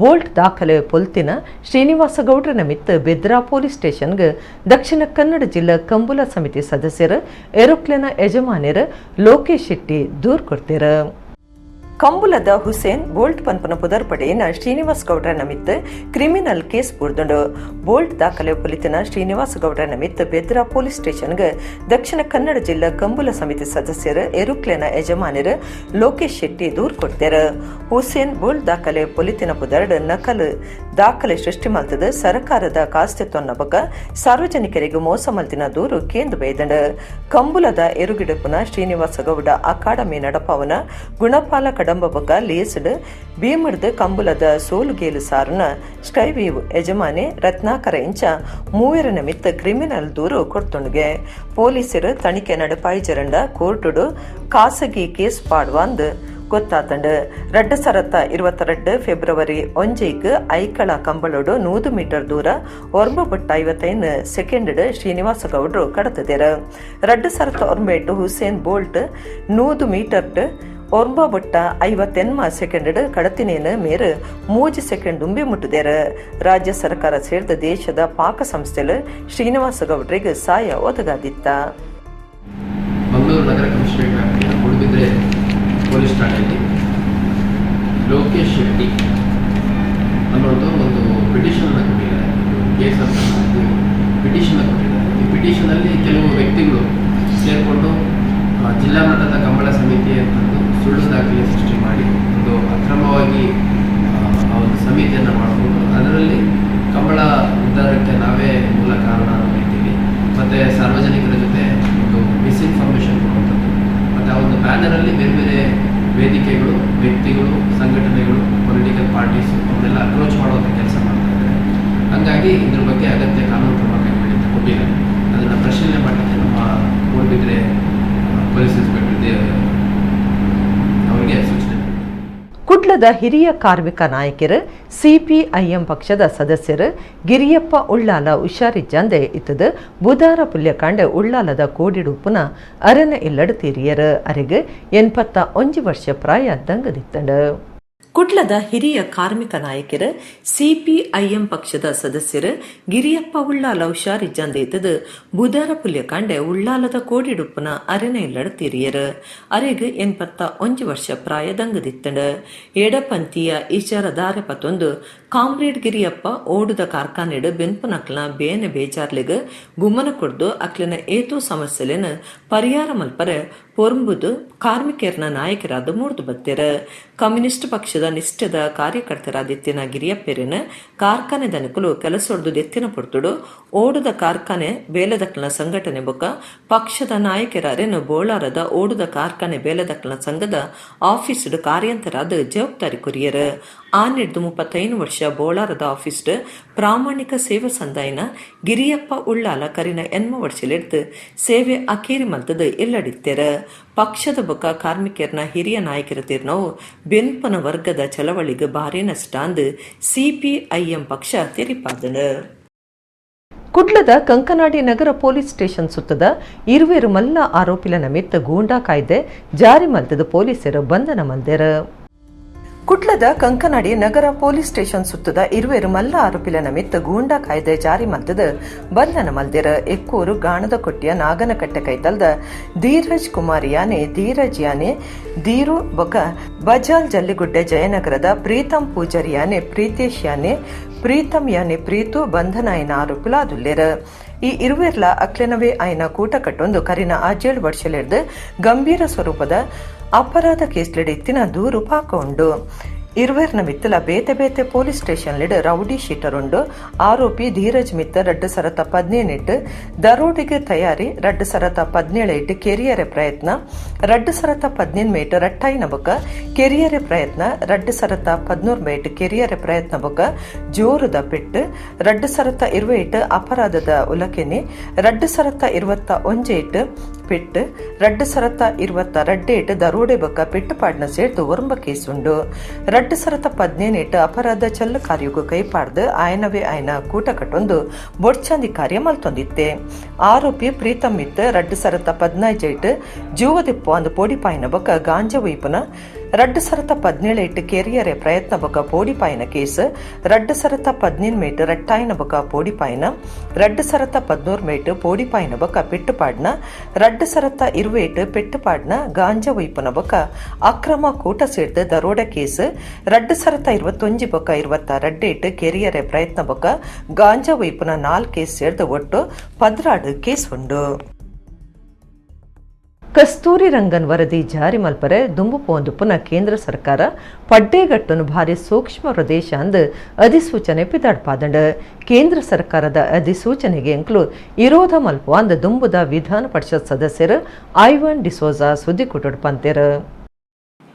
ಬೋಲ್ಟ್ ದಾಖಲೆ ಪೊಲ್ತಿನ ಶ್ರೀನಿವಾಸ ಗೌಡ್ರನ ಮಿತ್ತು ಬೆದ್ರಾ ಪೊಲೀಸ್ ಸ್ಟೇಷನ್ಗೆ ದಕ್ಷಿಣ ಕನ್ನಡ ಜಿಲ್ಲಾ ಕಂಬುಲ ಸಮಿತಿ ಸದಸ್ಯರು ಏರೋಪ್ಲೇನ ಯಜಮಾನ್ಯರು ಲೋಕೇಶ್ ಶೆಟ್ಟಿ ದೂರ್ ಕೊಡ್ತೀರ. ಕಂಬುಲದ ಹುಸೇನ್ ಬೋಲ್ಟ್ ಪನ್ಪನ ಪುದರ್ ಪಡೆಯಿನ ಶ್ರೀನಿವಾಸ್ ಗೌಡ್ರನ ಮಿತ್ತು ಕ್ರಿಮಿನಲ್ ಕೇಸ್ ಬೂರ್ದುಂಡು. ಬೋಲ್ಟ್ ದಾಖಲೆ ಪೊಲಿತಿನ ಶ್ರೀನಿವಾಸ ಗೌಡ್ರನ ಮಿತ್ತು ಬೆದ್ರಾ ಪೊಲೀಸ್ ಸ್ಟೇಷನ್ಗೆ ದಕ್ಷಿಣ ಕನ್ನಡ ಜಿಲ್ಲಾ ಕಂಬುಲ ಸಮಿತಿ ಸದಸ್ಯರು ಏರುಕ್ಲೇನ ಯಜಮಾನರು ಲೋಕೇಶ್ ಶೆಟ್ಟಿ ದೂರ್ ಕೊಡ್ತೇರು. ಹುಸೇನ್ ಬೋಲ್ಟ್ ದಾಖಲೆ ಪೊಲಿತಿನ ಪುದರ್ಡ್ ನಕಲು ದಾಖಲೆ ಸೃಷ್ಟಿ ಮಲ್ತದ ಸರ್ಕಾರದ ಕಾಸ್ತಿತ್ವನ್ನ ಬೊಕ ಸಾರ್ವಜನಿಕರಿಗೆ ಮೋಸ ಮಲ್ತಿನ ದೂರು ಕೇಂದ್ರ ಬೈದಂಡು. ಕಂಬುಲದ ಎರುಗಿಡಪುನ ಶ್ರೀನಿವಾಸ ಗೌಡ ಅಕಾಡೆಮಿ ನಡಪವನ ಗುಣಪಾಲ ಕಡಂಬ ಬೊಕ ಲೇಸ್ಡ್ ಭೀಮಡ್ದು ಕಂಬುಲದ ಸೋಲುಗೇಲು ಸಾರುನ ಸ್ಕೈವೀವ್ ಯಜಮಾನಿ ರತ್ನಾಕರ ಇಂಚ ಮೂವರನ ಮಿತ್ತ ಕ್ರಿಮಿನಲ್ ದೂರು ಕೊಡ್ತುಂಡ್ಗೆ. ಪೊಲೀಸರು ತನಿಖೆ ನಡಪಾಯಿಜರಂಡ ಕೋರ್ಟುಡು ಖಾಸಗಿ ಕೇಸ್ ಪಾಡ್ವಾಂದ್ ಗೊತ್ತಾತಂಡು. 2022 ಫೆಬ್ರವರಿ 1ಕ್ಕೆ ಐಕಳ ಕಂಬಳೋಡು 100 ಮೀಟರ್ ದೂರ 9.55 ಸೆಕೆಂಡ್ ಶ್ರೀನಿವಾಸ ಗೌಡ್ರು ಕಡತದೇರು. 2009 ಹುಸೇನ್ ಬೋಲ್ಟ್ 100 ಮೀಟರ್ 9.58 ಸೆಕೆಂಡ್ ಕಡತಿನೇನು ಮೇರು 3 ಸೆಕೆಂಡ್ ದುಂಬಿ ಮುಟ್ಟುದೇರು. ರಾಜ್ಯ ಸರ್ಕಾರ ಸೇರಿದ ದೇಶದ ಪಾಕ ಸಂಸ್ಥೆಲು ಶ್ರೀನಿವಾಸ ಗೌಡ್ರಿಗೆ ಸಾಯ ಒದಗಾದಿತ್ತ. ಮಂಗಳೂರು ನಗರ ಕಮಿಷನರೇಟ್ ವ್ಯಾಪ್ತಿಯ ಮೂಡುಬಿದ್ರೆ ಪೊಲೀಸ್ ಠಾಣೆಯಲ್ಲಿ ಲೋಕೇಶ್ ಶೆಟ್ಟಿ ಅನ್ನೋದು ಒಂದು ಪಿಟಿಷನ್ ಕೊಟ್ಟಿದ್ದಾರೆ. ಕೇಸ್ ಅಂತ ಪಿಟಿಷನ್ ಕೊಟ್ಟಿದ್ದಾರೆ. ಈ ಪಿಟಿಷನಲ್ಲಿ ಕೆಲವು ವ್ಯಕ್ತಿಗಳು ಸೇರಿಕೊಂಡು ಜಿಲ್ಲಾ ಮಟ್ಟದ ಕಂಬಳ ಸಮಿತಿ ಅಂತಂದು ಸುಳ್ಳು ದಾಖಲೆ ಸೃಷ್ಟಿ ಮಾಡಿ ಒಂದು ಅಕ್ರಮವಾಗಿ ಆ ಒಂದು ಸಮಿತಿಯನ್ನು ಮಾಡಿಕೊಂಡು ಅದರಲ್ಲಿ ಕಂಬಳ ಉದ್ಧಾರಕ್ಕೆ ನಾವೇ ಮೂಲ ಕಾರಣ ಅನ್ನೋ ರೀತಿಯಲ್ಲಿ ಮತ್ತು ಸಾರ್ವಜನಿಕರ ಜೊತೆ ಒಂದು ಮಿಸ್ಇನ್ಫಾರ್ಮೇಷನ್ ಕೊಡುವಂಥದ್ದು ಮತ್ತು ಆ ಒಂದು ಬ್ಯಾನರಲ್ಲಿ ಬೇರೆ ಬೇರೆ ವೇದಿಕೆಗಳು, ವ್ಯಕ್ತಿಗಳು, ಸಂಘಟನೆಗಳು, ಪೊಲಿಟಿಕಲ್ ಪಾರ್ಟೀಸ್ ಅವನ್ನೆಲ್ಲ ಅಪ್ರೋಚ್ ಮಾಡುವಂಥ ಕೆಲಸ ಮಾಡ್ತಾ ಇದ್ದಾರೆ. ಹಾಗಾಗಿ ಇದ್ರ ಬಗ್ಗೆ ಅಗತ್ಯ ಕಾನೂನು ಕ್ರಮ ಕೈಗೊಳ್ಳಿ ಅಂತ ಕೊಟ್ಟಿದ್ದಾರೆ. ಅದನ್ನು ಪರಿಶೀಲನೆ ಮಾಡಲಿಕ್ಕೆ ನಮ್ಮ ಮೂಡುಬಿದ್ರೆ ಪೊಲೀಸ್ ಇನ್ಸ್ಪೆಕ್ಟರ್ ಅವರಿಗೆ ಸೂಚನೆ ನೀಡಿದ್ದಾರೆ. ಕುಡ್ಲದ ಕುಡ್ಲದ ಹಿರಿಯ ಕಾರ್ಮಿಕ ನಾಯಕರು ಸಿಪಿಐಎಂ ಪಕ್ಷದ ಸದಸ್ಯರು ಗಿರಿಯಪ್ಪ ಉಳ್ಳಾಲ ಹುಷಾರಿಜ್ಜಂದೆ ಇತ್ತದು ಬುಧಾರ ಪುಲ್ಯಕಾಂಡೆ ಉಳ್ಳಾಲದ ಕೋಡಿಡುಪ್ಪುನ ಅರನ ಇಲ್ಲಡು ತೀರಿಯರು. ಅರೆಗೆ 81 ವರ್ಷ ಪ್ರಾಯ ದಂಗದಿತ್ತಂಡು. ಕುಡ್ಲದ ಹಿರಿಯ ಕಾರ್ಮಿಕ ನಾಯಕರು ಸಿಪಿಐಎಂ ಪಕ್ಷದ ಸದಸ್ಯರು ಗಿರಿಯಪ್ಪ ಉಳ್ಳಾಲ ಹುಷಾರಿಜ್ಜಂದೆ ಇತ್ತದು ಬುಧಾರ ಪುಲ್ಯಕಾಂಡೆ ಉಳ್ಳಾಲದ ಕೋಡಿಡುಪ್ಪುನ ಅರೆನ ಇಲ್ಲಡು ತೀರಿಯರು. ಅರೆಗೆ 81 ವರ್ಷ ಪ್ರಾಯ ದಂಗದಿತ್ತಂಡು. ಎಡಪಂಥೀಯ ಇಚಾರಧಾರೆ ಪತ್ತೊಂದು ಕಾಮ್ರೇಡ್ ಗಿರಿಯಪ್ಪ ಓಡುದ ಕಾರ್ಖಾನೆಡು ಬೆನ್ಪುನಕ್ಲನ ಬೇನೆ ಬೇಜಾರ್ಲಿಗ್ ಗುಮ್ಮನ ಕೊಡ್ದು ಅಕ್ಲಿನ ಏತೋ ಸಮಸ್ಯೆಲೆನ ಪರಿಹಾರ ಮಲ್ಪರೆ ಪೊರ್ಂಬುದು ಕಾರ್ಮಿಕರ್ನ ನಾಯಕರಾದ ಮೂರ್ದು ಬತ್ತೆರ. ಕಮ್ಯುನಿಸ್ಟ್ ಪಕ್ಷದ ನಿಷ್ಠದ ಕಾರ್ಯಕರ್ತರಾದಿತ್ತಿನ ಗಿರಿಯಪ್ಪೆರಿನ ಕಾರ್ಖಾನೆ ದನಕುಲು ಕೆಲಸೊಡ್ದು ದೆತ್ತಿನ ಪೊರ್ತುಡು ಓಡುದ ಕಾರ್ಖಾನೆ ಬೇಲೆದಕ್ಲನ ಸಂಘಟನೆ ಬೊಕ್ಕ ಪಕ್ಷದ ನಾಯಕರಾರೇನು ಬೋಳಾರದ ಓಡುದ ಕಾರ್ಖಾನೆ ಬೇಲೆದಕ್ಲನ ಸಂಘದ ಆಫೀಸ್ಡ್ ಕಾರ್ಯಂತರಾದ ಜವಾಬ್ದಾರಿ ಕೊರಿಯರ್. ಆನೆಡ್ದು 35 ವರ್ಷ ಬೋಳಾರದ ಆಫೀಸ್ಡ್ ಪ್ರಾಮಾಣಿಕ ಸೇವಾ ಸಂದಾಯನ ಗಿರಿಯಪ್ಪ ಉಳ್ಳಾಲ ಕರಿನ 80 ವರ್ಷಲಿಡ್ದು ಸೇವೆ ಅಕೇರಿ ಮಲ್ತದ ಇಲ್ಲಡಿತ್ತೆರ. ಪಕ್ಷದ ಬೊಕ್ಕ ಕಾರ್ಮಿಕರ್ನ ಹಿರಿಯ ನಾಯಕರ ತೀರ್ನವು ಬೆನ್ಪನ ವರ್ಗದ ಚಳವಳಿಗೆ ಭಾರಿ ನಷ್ಟ ಅಂದು ಸಿಪಿಐಎಂ ಪಕ್ಷ ತೆರಿಪಾದನು. ಕುಡ್ಲದ ಕಂಕನಾಡಿ ನಗರ ಪೊಲೀಸ್ ಸ್ಟೇಷನ್ ಸುತ್ತದ ಇರುವೆರು ಮಲ್ಲ ಆರೋಪಿಲ ನಮಿತ್ತ ಗೂಂಡಾ ಕಾಯ್ದೆ ಜಾರಿ ಮಲ್ತದ ಪೊಲೀಸರು ಬಂಧನ ಮಲ್ದೆರ. ಕುಡ್ಲದ ಕಂಕನಾಡಿ ನಗರ ಪೊಲೀಸ್ ಸ್ಟೇಷನ್ ಸುತ್ತದ ಇರುವೆರು ಮಲ್ಲ ಆರೋಪಿಲ ನಮಿತ್ತ ಗೂಂಡಾ ಕಾಯ್ದೆ ಜಾರಿ ಮಲ್ತದ ಬಂಧನ ಮಲ್ದೆರ. ಎಕ್ಕೂರು ಗಾಣದ ಕೊಟ್ಟಿಯ ನಾಗನಕಟ್ಟೆ ಕೈತಲ್ದ ಧೀರಜ್ ಕುಮಾರ್ ಯಾನೆ ಧೀರಜ್ ಯಾನೆ ಧೀರು ಬೊಕ ಬಜಾಲ್ ಜಲ್ಲಿಗುಡ್ಡೆ ಜಯನಗರದ ಪ್ರೀತಂ ಪೂಜಾರಿ ಯಾನೆ ಪ್ರೀತೇಶ್ ಯಾನೆ ಪ್ರೀತಂ ಯಾನೆ ಪ್ರೀತು ಬಂಧನಾಯನ ಆರೋಪಿಲಾದುಲ್ಲೆರ. ಈ ಇರುವೆರ್ಲ ಅಕ್ಲೆನವೇ ಆಯನ ಕೂಟ ಕಟ್ಟೊಂದು ಕರಿನ 7 ವರ್ಷಲೆರ್ದು ಗಂಭೀರ ಸ್ವರೂಪದ ಅಪರಾಧ ಕೇಸ್ಲೆಡ್ ಇತ್ತಿನ ದೂರು ಪಾಕ ಉಂಡು. ಇರುವೆರ್ನ ಮಿತ್ತಲ ಬೇತೆ ಬೇತೆ ಪೊಲೀಸ್ ಸ್ಟೇಷನ್ ಲೆಡ್ ರೌಡಿ ಶೀಟರ್ ಉಂಡು. ಆರೋಪಿ ಧೀರಜ್ ಮಿತ್ತ 2018 ದರೋಡಿಗೆ ತಯಾರಿ, 2017 ಕೆರಿಯರೆ ಪ್ರಯತ್ನ, 2018 ರಟ್ಟಾಯಿನ ಬೊಕ ಕೆರಿಯರೆ ಪ್ರಯತ್ನ, 2013 ಕೆರಿಯರೆ ಪ್ರಯತ್ನ ಬೊಕ ಜೋರುದ ಪೆಟ್ಟು, 2028 ಅಪರಾಧದ ಉಲಕೆನೆ, 2021 ಪೆಟ್ಟು, 2022 ದರೋಡೆ ಬೊಕ ಪೆಟ್ಟುಪಾಡ್ನ ಸೇರ್ದು ಒರಂಬ ಕೇಸ್ ಉಂಡು. 2018 ಅಪರಾಧ ಚಲ್ಲು ಕಾರ್ಯಗೂ ಕೈಪಾಡ್ದು ಆಯನವೇ ಆಯನ ಕೂಟ ಕಟ್ಟೊಂದು ಬೊಡ್ಚಾಂದಿ ಕಾರ್ಯ ಮಲ್ತೊಂದಿತ್ತೆ. ಆರೋಪಿ ಪ್ರೀತಮ್ ಮಿತ್ತ 2015 ಜೀವದಿಪ್ಪು ಅಂದು ಪೋಡಿಪಾಯಿನ ಬೊಕ ಗಾಂಜಾ ಒಯ್ಪುನ, 2017 ಕೆರಿಯರೆ ಪ್ರಯತ್ನ ಬೊಕ ಪೋಡಿಪಾಯಿನ ಕೇಸ್, 2018 ರಟ್ಟಾಯಿನ ಬೊಕ ಪೋಡಿಪಾಯಿನ, 2013 ಪೋಡಿಪಾಯಿನ ಬೊಕ ಪೆಟ್ಟುಪಾಡ್ನ, 2028 ಪೆಟ್ಟುಪಾಡ್ನ ಗಾಂಜಾ ಒಯ್ಪುನ ಬೊಕ ಅಕ್ರಮ ಕೂಟ ಸೇರ್ದು ದರೋಡ ಕೇಸ್, 2021 ಬೊಕ 22 ಕೆರಿಯರೆ ಪ್ರಯತ್ನ ಬೊಕ ಗಾಂಜಾ ಒಯ್ಪುನ 4 ಕೇಸ್ ಸೇರ್ದು ಒಟ್ಟು 16 ಕೇಸ್ ಉಂಡು. ಕಸ್ತೂರಿ ರಂಗನ್ ವರದಿ ಜಾರಿ ಮಲ್ಪರೆ ದುಂಬು ಪೋಂದು ಪುನಃ ಕೇಂದ್ರ ಸರ್ಕಾರ ಪಡ್ಡೇಗಟ್ಟನು ಭಾರಿ ಸೂಕ್ಷ್ಮ ಪ್ರದೇಶ ಅಂದು ಅಧಿಸೂಚನೆ ಪಿದಾಡ್ಪಾದಂಡು. ಕೇಂದ್ರ ಸರ್ಕಾರದ ಅಧಿಸೂಚನೆಗೆ ಎಂಕ್ಲು ವಿರೋಧ ಮಲ್ಪುವ ಅಂದ ದುಂಬುದ ವಿಧಾನ ಪರಿಷತ್ ಸದಸ್ಯರು ಐವನ್ ಡಿಸೋಜಾ ಸುದ್ದಿ ಕುಟುಡ್ ಪಂತೆರು.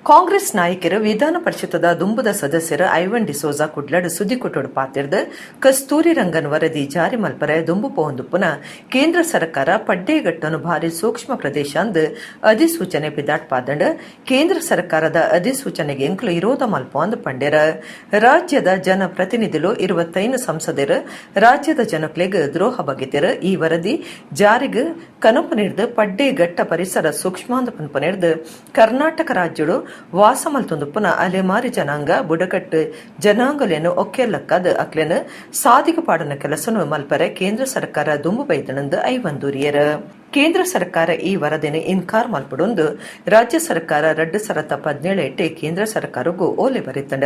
ಕಾಂಗ್ರೆಸ್ ನಾಯಕರು ವಿಧಾನ ಪರಿಷತ್ದ ದುಂಬುದ ಸದಸ್ಯರು ಐವನ್ ಡಿಸೋಜಾ ಕುಡ್ಲಡ್ ಸುದ್ದಿ ಕೊಟ್ಟೋಡು ಪಾತಿರ್ದು ಕಸ್ತೂರಿ ರಂಗನ್ ವರದಿ ಜಾರಿ ಮಲ್ಪರೆ ದುಂಬು ಪೋಂದು ಪುನಃ ಕೇಂದ್ರ ಸರ್ಕಾರ ಪಡ್ಡೇಗಟ್ಟನು ಭಾರಿ ಸೂಕ್ಷ್ಮ ಪ್ರದೇಶ ಅಂದು ಅಧಿಸೂಚನೆ ಪಿದಾಟ್ ಪಾದಂಡ್. ಕೇಂದ್ರ ಸರ್ಕಾರದ ಅಧಿಸೂಚನೆಗೆ ಎಂಕ್ಲು ವಿರೋಧ ಮಲ್ಪ ಅಂದು ಪಂಡೆರ. ರಾಜ್ಯದ ಜನಪ್ರತಿನಿಧಿಲು 25 ಸಂಸದರು ರಾಜ್ಯದ ಜನಕ್ಲೆಗ್ ದ್ರೋಹ ಬಗೆತೆರ್. ಈ ವರದಿ ಜಾರಿಗೆ ಕನಪು ನೀಡ್ದು ಪಡ್ಡೇಗಟ್ಟ ಪರಿಸರ ಸೂಕ್ಷ್ಮಾಂದ ಪನ್ಪು ನೀಡ್ದು ಕರ್ನಾಟಕ ರಾಜ್ಯಡು ವಾಸ ಮಲ್ತೊಂದುಪ್ಪುನ ಅಲೆಮಾರಿ ಜನಾಂಗ, ಬುಡಕಟ್ಟು ಜನಾಂಗಲೇನು ಒಕ್ಕೆಲ್ಲಕ್ಕಾದ ಅಕ್ಲೆನ್ ಸಾದಿಗ ಪಾಡನ ಕೆಲಸನು ಮಲ್ಪರೆ ಕೇಂದ್ರ ಸರ್ಕಾರ ದುಂಬು ಬೈದಣಂದು ಐವಂದೂರಿಯರ್. ಕೇಂದ್ರ ಸರ್ಕಾರ ಈ ವರದಿನ ಇನ್ಕಾರ ಮಲ್ಪಡೊಂದು ರಾಜ್ಯ ಸರ್ಕಾರ 2017 ಕೇಂದ್ರ ಸರ್ಕಾರಕ್ಕೂ ಓಲೆ ಬರೆತಂಡ.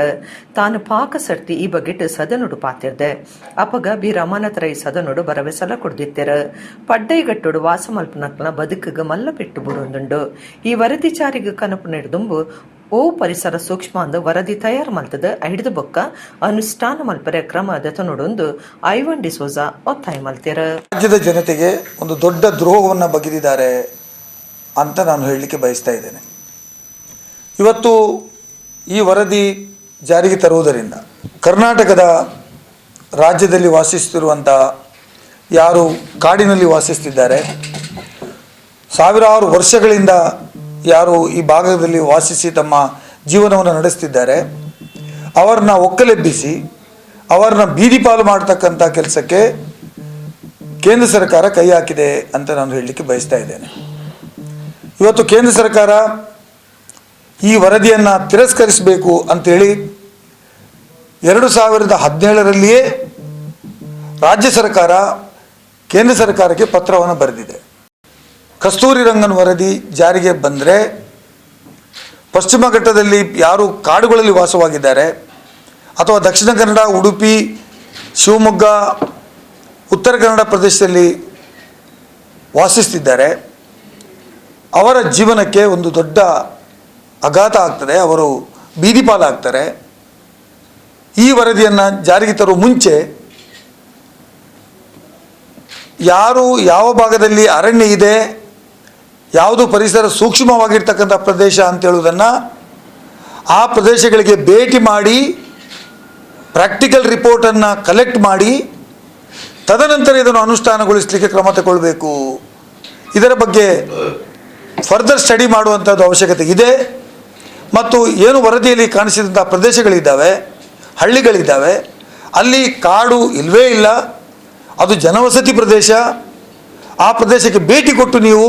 ತಾನು ಪಾಕ ಸರ್ತಿ ಈ ಬಗೆಟ್ ಸದನುಡು ಪಾತಿರ್ದೆ. ಅಪಗ ಬಿ ರಮಾನಾಥ ರೈ ಸದನುಡು ಭರವಸೆಲ ಕೊಡ್ದಿತ್ತೆರ. ಪಡ್ಡೈಗಟ್ಟುಡು ವಾಸ ಮಲ್ಪನಕ್ಲ ಬದುಕುಗ ಮಲ್ಲ ಪೆಟ್ಟು ಬುಡೊಂದುಂಡು. ಈ ವರದಿ ಜಾರಿಗೆ ಕನಪು ನೆಡ್ದುಂಬು ಓ ಪರಿಸರ ಸೂಕ್ಷ್ಮ ಅಂದು ವರದಿ ತಯಾರು ಮಲ್ತದ ಐಡ್ದು ಬೊಕ್ಕ ಅನುಷ್ಠಾನ ಮಲ್ಪರೆ ಕ್ರಮ ದೆತನೊಡೊಂದು ಐವನ್ ಡಿಸೋಜಾ ಒತ್ತಾಯ ಮಲ್ತೆರ. ರಾಜ್ಯದ ಜನತೆಗೆ ಒಂದು ದೊಡ್ಡ ದ್ರೋಹವನ್ನು ಬಗೆದಿದ್ದಾರೆ ಅಂತ ನಾನು ಹೇಳಲಿಕ್ಕೆ ಬಯಸ್ತಾ ಇದ್ದೇನೆ. ಇವತ್ತು ಈ ವರದಿ ಜಾರಿಗೆ ತರುವುದರಿಂದ ಕರ್ನಾಟಕದ ರಾಜ್ಯದಲ್ಲಿ ವಾಸಿಸುತ್ತಿರುವಂಥ ಯಾರು ಕಾಡಿನಲ್ಲಿ ವಾಸಿಸ್ತಿದ್ದಾರೆ, ಸಾವಿರಾರು ವರ್ಷಗಳಿಂದ ಯಾರು ಈ ಭಾಗದಲ್ಲಿ ವಾಸಿಸಿ ತಮ್ಮ ಜೀವನವನ್ನು ನಡೆಸ್ತಿದ್ದಾರೆ, ಅವರನ್ನ ಒಕ್ಕಲೆಬ್ಬಿಸಿ ಅವರನ್ನ ಬೀದಿ ಪಾಲು ಮಾಡ್ತಕ್ಕಂಥ ಕೆಲಸಕ್ಕೆ ಕೇಂದ್ರ ಸರ್ಕಾರ ಕೈ ಹಾಕಿದೆ ಅಂತ ನಾನು ಹೇಳಲಿಕ್ಕೆ ಬಯಸ್ತಾ ಇದ್ದೇನೆ. ಇವತ್ತು ಕೇಂದ್ರ ಸರ್ಕಾರ ಈ ವರದಿಯನ್ನು ತಿರಸ್ಕರಿಸಬೇಕು ಅಂಥೇಳಿ 2017ರಲ್ಲಿಯೇ ರಾಜ್ಯ ಸರ್ಕಾರ ಕೇಂದ್ರ ಸರ್ಕಾರಕ್ಕೆ ಪತ್ರವನ್ನು ಬರೆದಿದೆ. ಕಸ್ತೂರಿ ರಂಗನ್ ವರದಿ ಜಾರಿಗೆ ಬಂದರೆ ಪಶ್ಚಿಮ ಘಟ್ಟದಲ್ಲಿ ಯಾರು ಕಾಡುಗಳಲ್ಲಿ ವಾಸವಾಗಿದ್ದಾರೆ ಅಥವಾ ದಕ್ಷಿಣ ಕನ್ನಡ, ಉಡುಪಿ, ಶಿವಮೊಗ್ಗ, ಉತ್ತರ ಕನ್ನಡ ಪ್ರದೇಶದಲ್ಲಿ ವಾಸಿಸ್ತಿದ್ದಾರೆ ಅವರ ಜೀವನಕ್ಕೆ ಒಂದು ದೊಡ್ಡ ಆಘಾತ ಆಗ್ತದೆ, ಅವರು ಬೀದಿ ಪಾಲಾಗ್ತಾರೆ. ಈ ವರದಿಯನ್ನು ಜಾರಿಗೆ ತರುವ ಮುಂಚೆ ಯಾರು ಯಾವ ಭಾಗದಲ್ಲಿ ಅರಣ್ಯ ಇದೆ, ಯಾವುದು ಪರಿಸರ ಸೂಕ್ಷ್ಮವಾಗಿರ್ತಕ್ಕಂಥ ಪ್ರದೇಶ ಅಂತೇಳುವುದನ್ನು ಆ ಪ್ರದೇಶಗಳಿಗೆ ಭೇಟಿ ಮಾಡಿ ಪ್ರಾಕ್ಟಿಕಲ್ ರಿಪೋರ್ಟನ್ನು ಕಲೆಕ್ಟ್ ಮಾಡಿ ತದನಂತರ ಇದನ್ನು ಅನುಷ್ಠಾನಗೊಳಿಸಲಿಕ್ಕೆ ಕ್ರಮ ತಗೊಳ್ಬೇಕು. ಇದರ ಬಗ್ಗೆ ಫರ್ದರ್ ಸ್ಟಡಿ ಮಾಡುವಂಥದ್ದು ಅವಶ್ಯಕತೆ ಇದೆ. ಮತ್ತು ಏನು ವರದಿಯಲ್ಲಿ ಕಾಣಿಸಿದಂಥ ಪ್ರದೇಶಗಳಿದ್ದಾವೆ, ಹಳ್ಳಿಗಳಿದ್ದಾವೆ, ಅಲ್ಲಿ ಕಾಡು ಇಲ್ಲವೇ ಇಲ್ಲ, ಅದು ಜನವಸತಿ ಪ್ರದೇಶ. ಆ ಪ್ರದೇಶಕ್ಕೆ ಭೇಟಿ ಕೊಟ್ಟು ನೀವು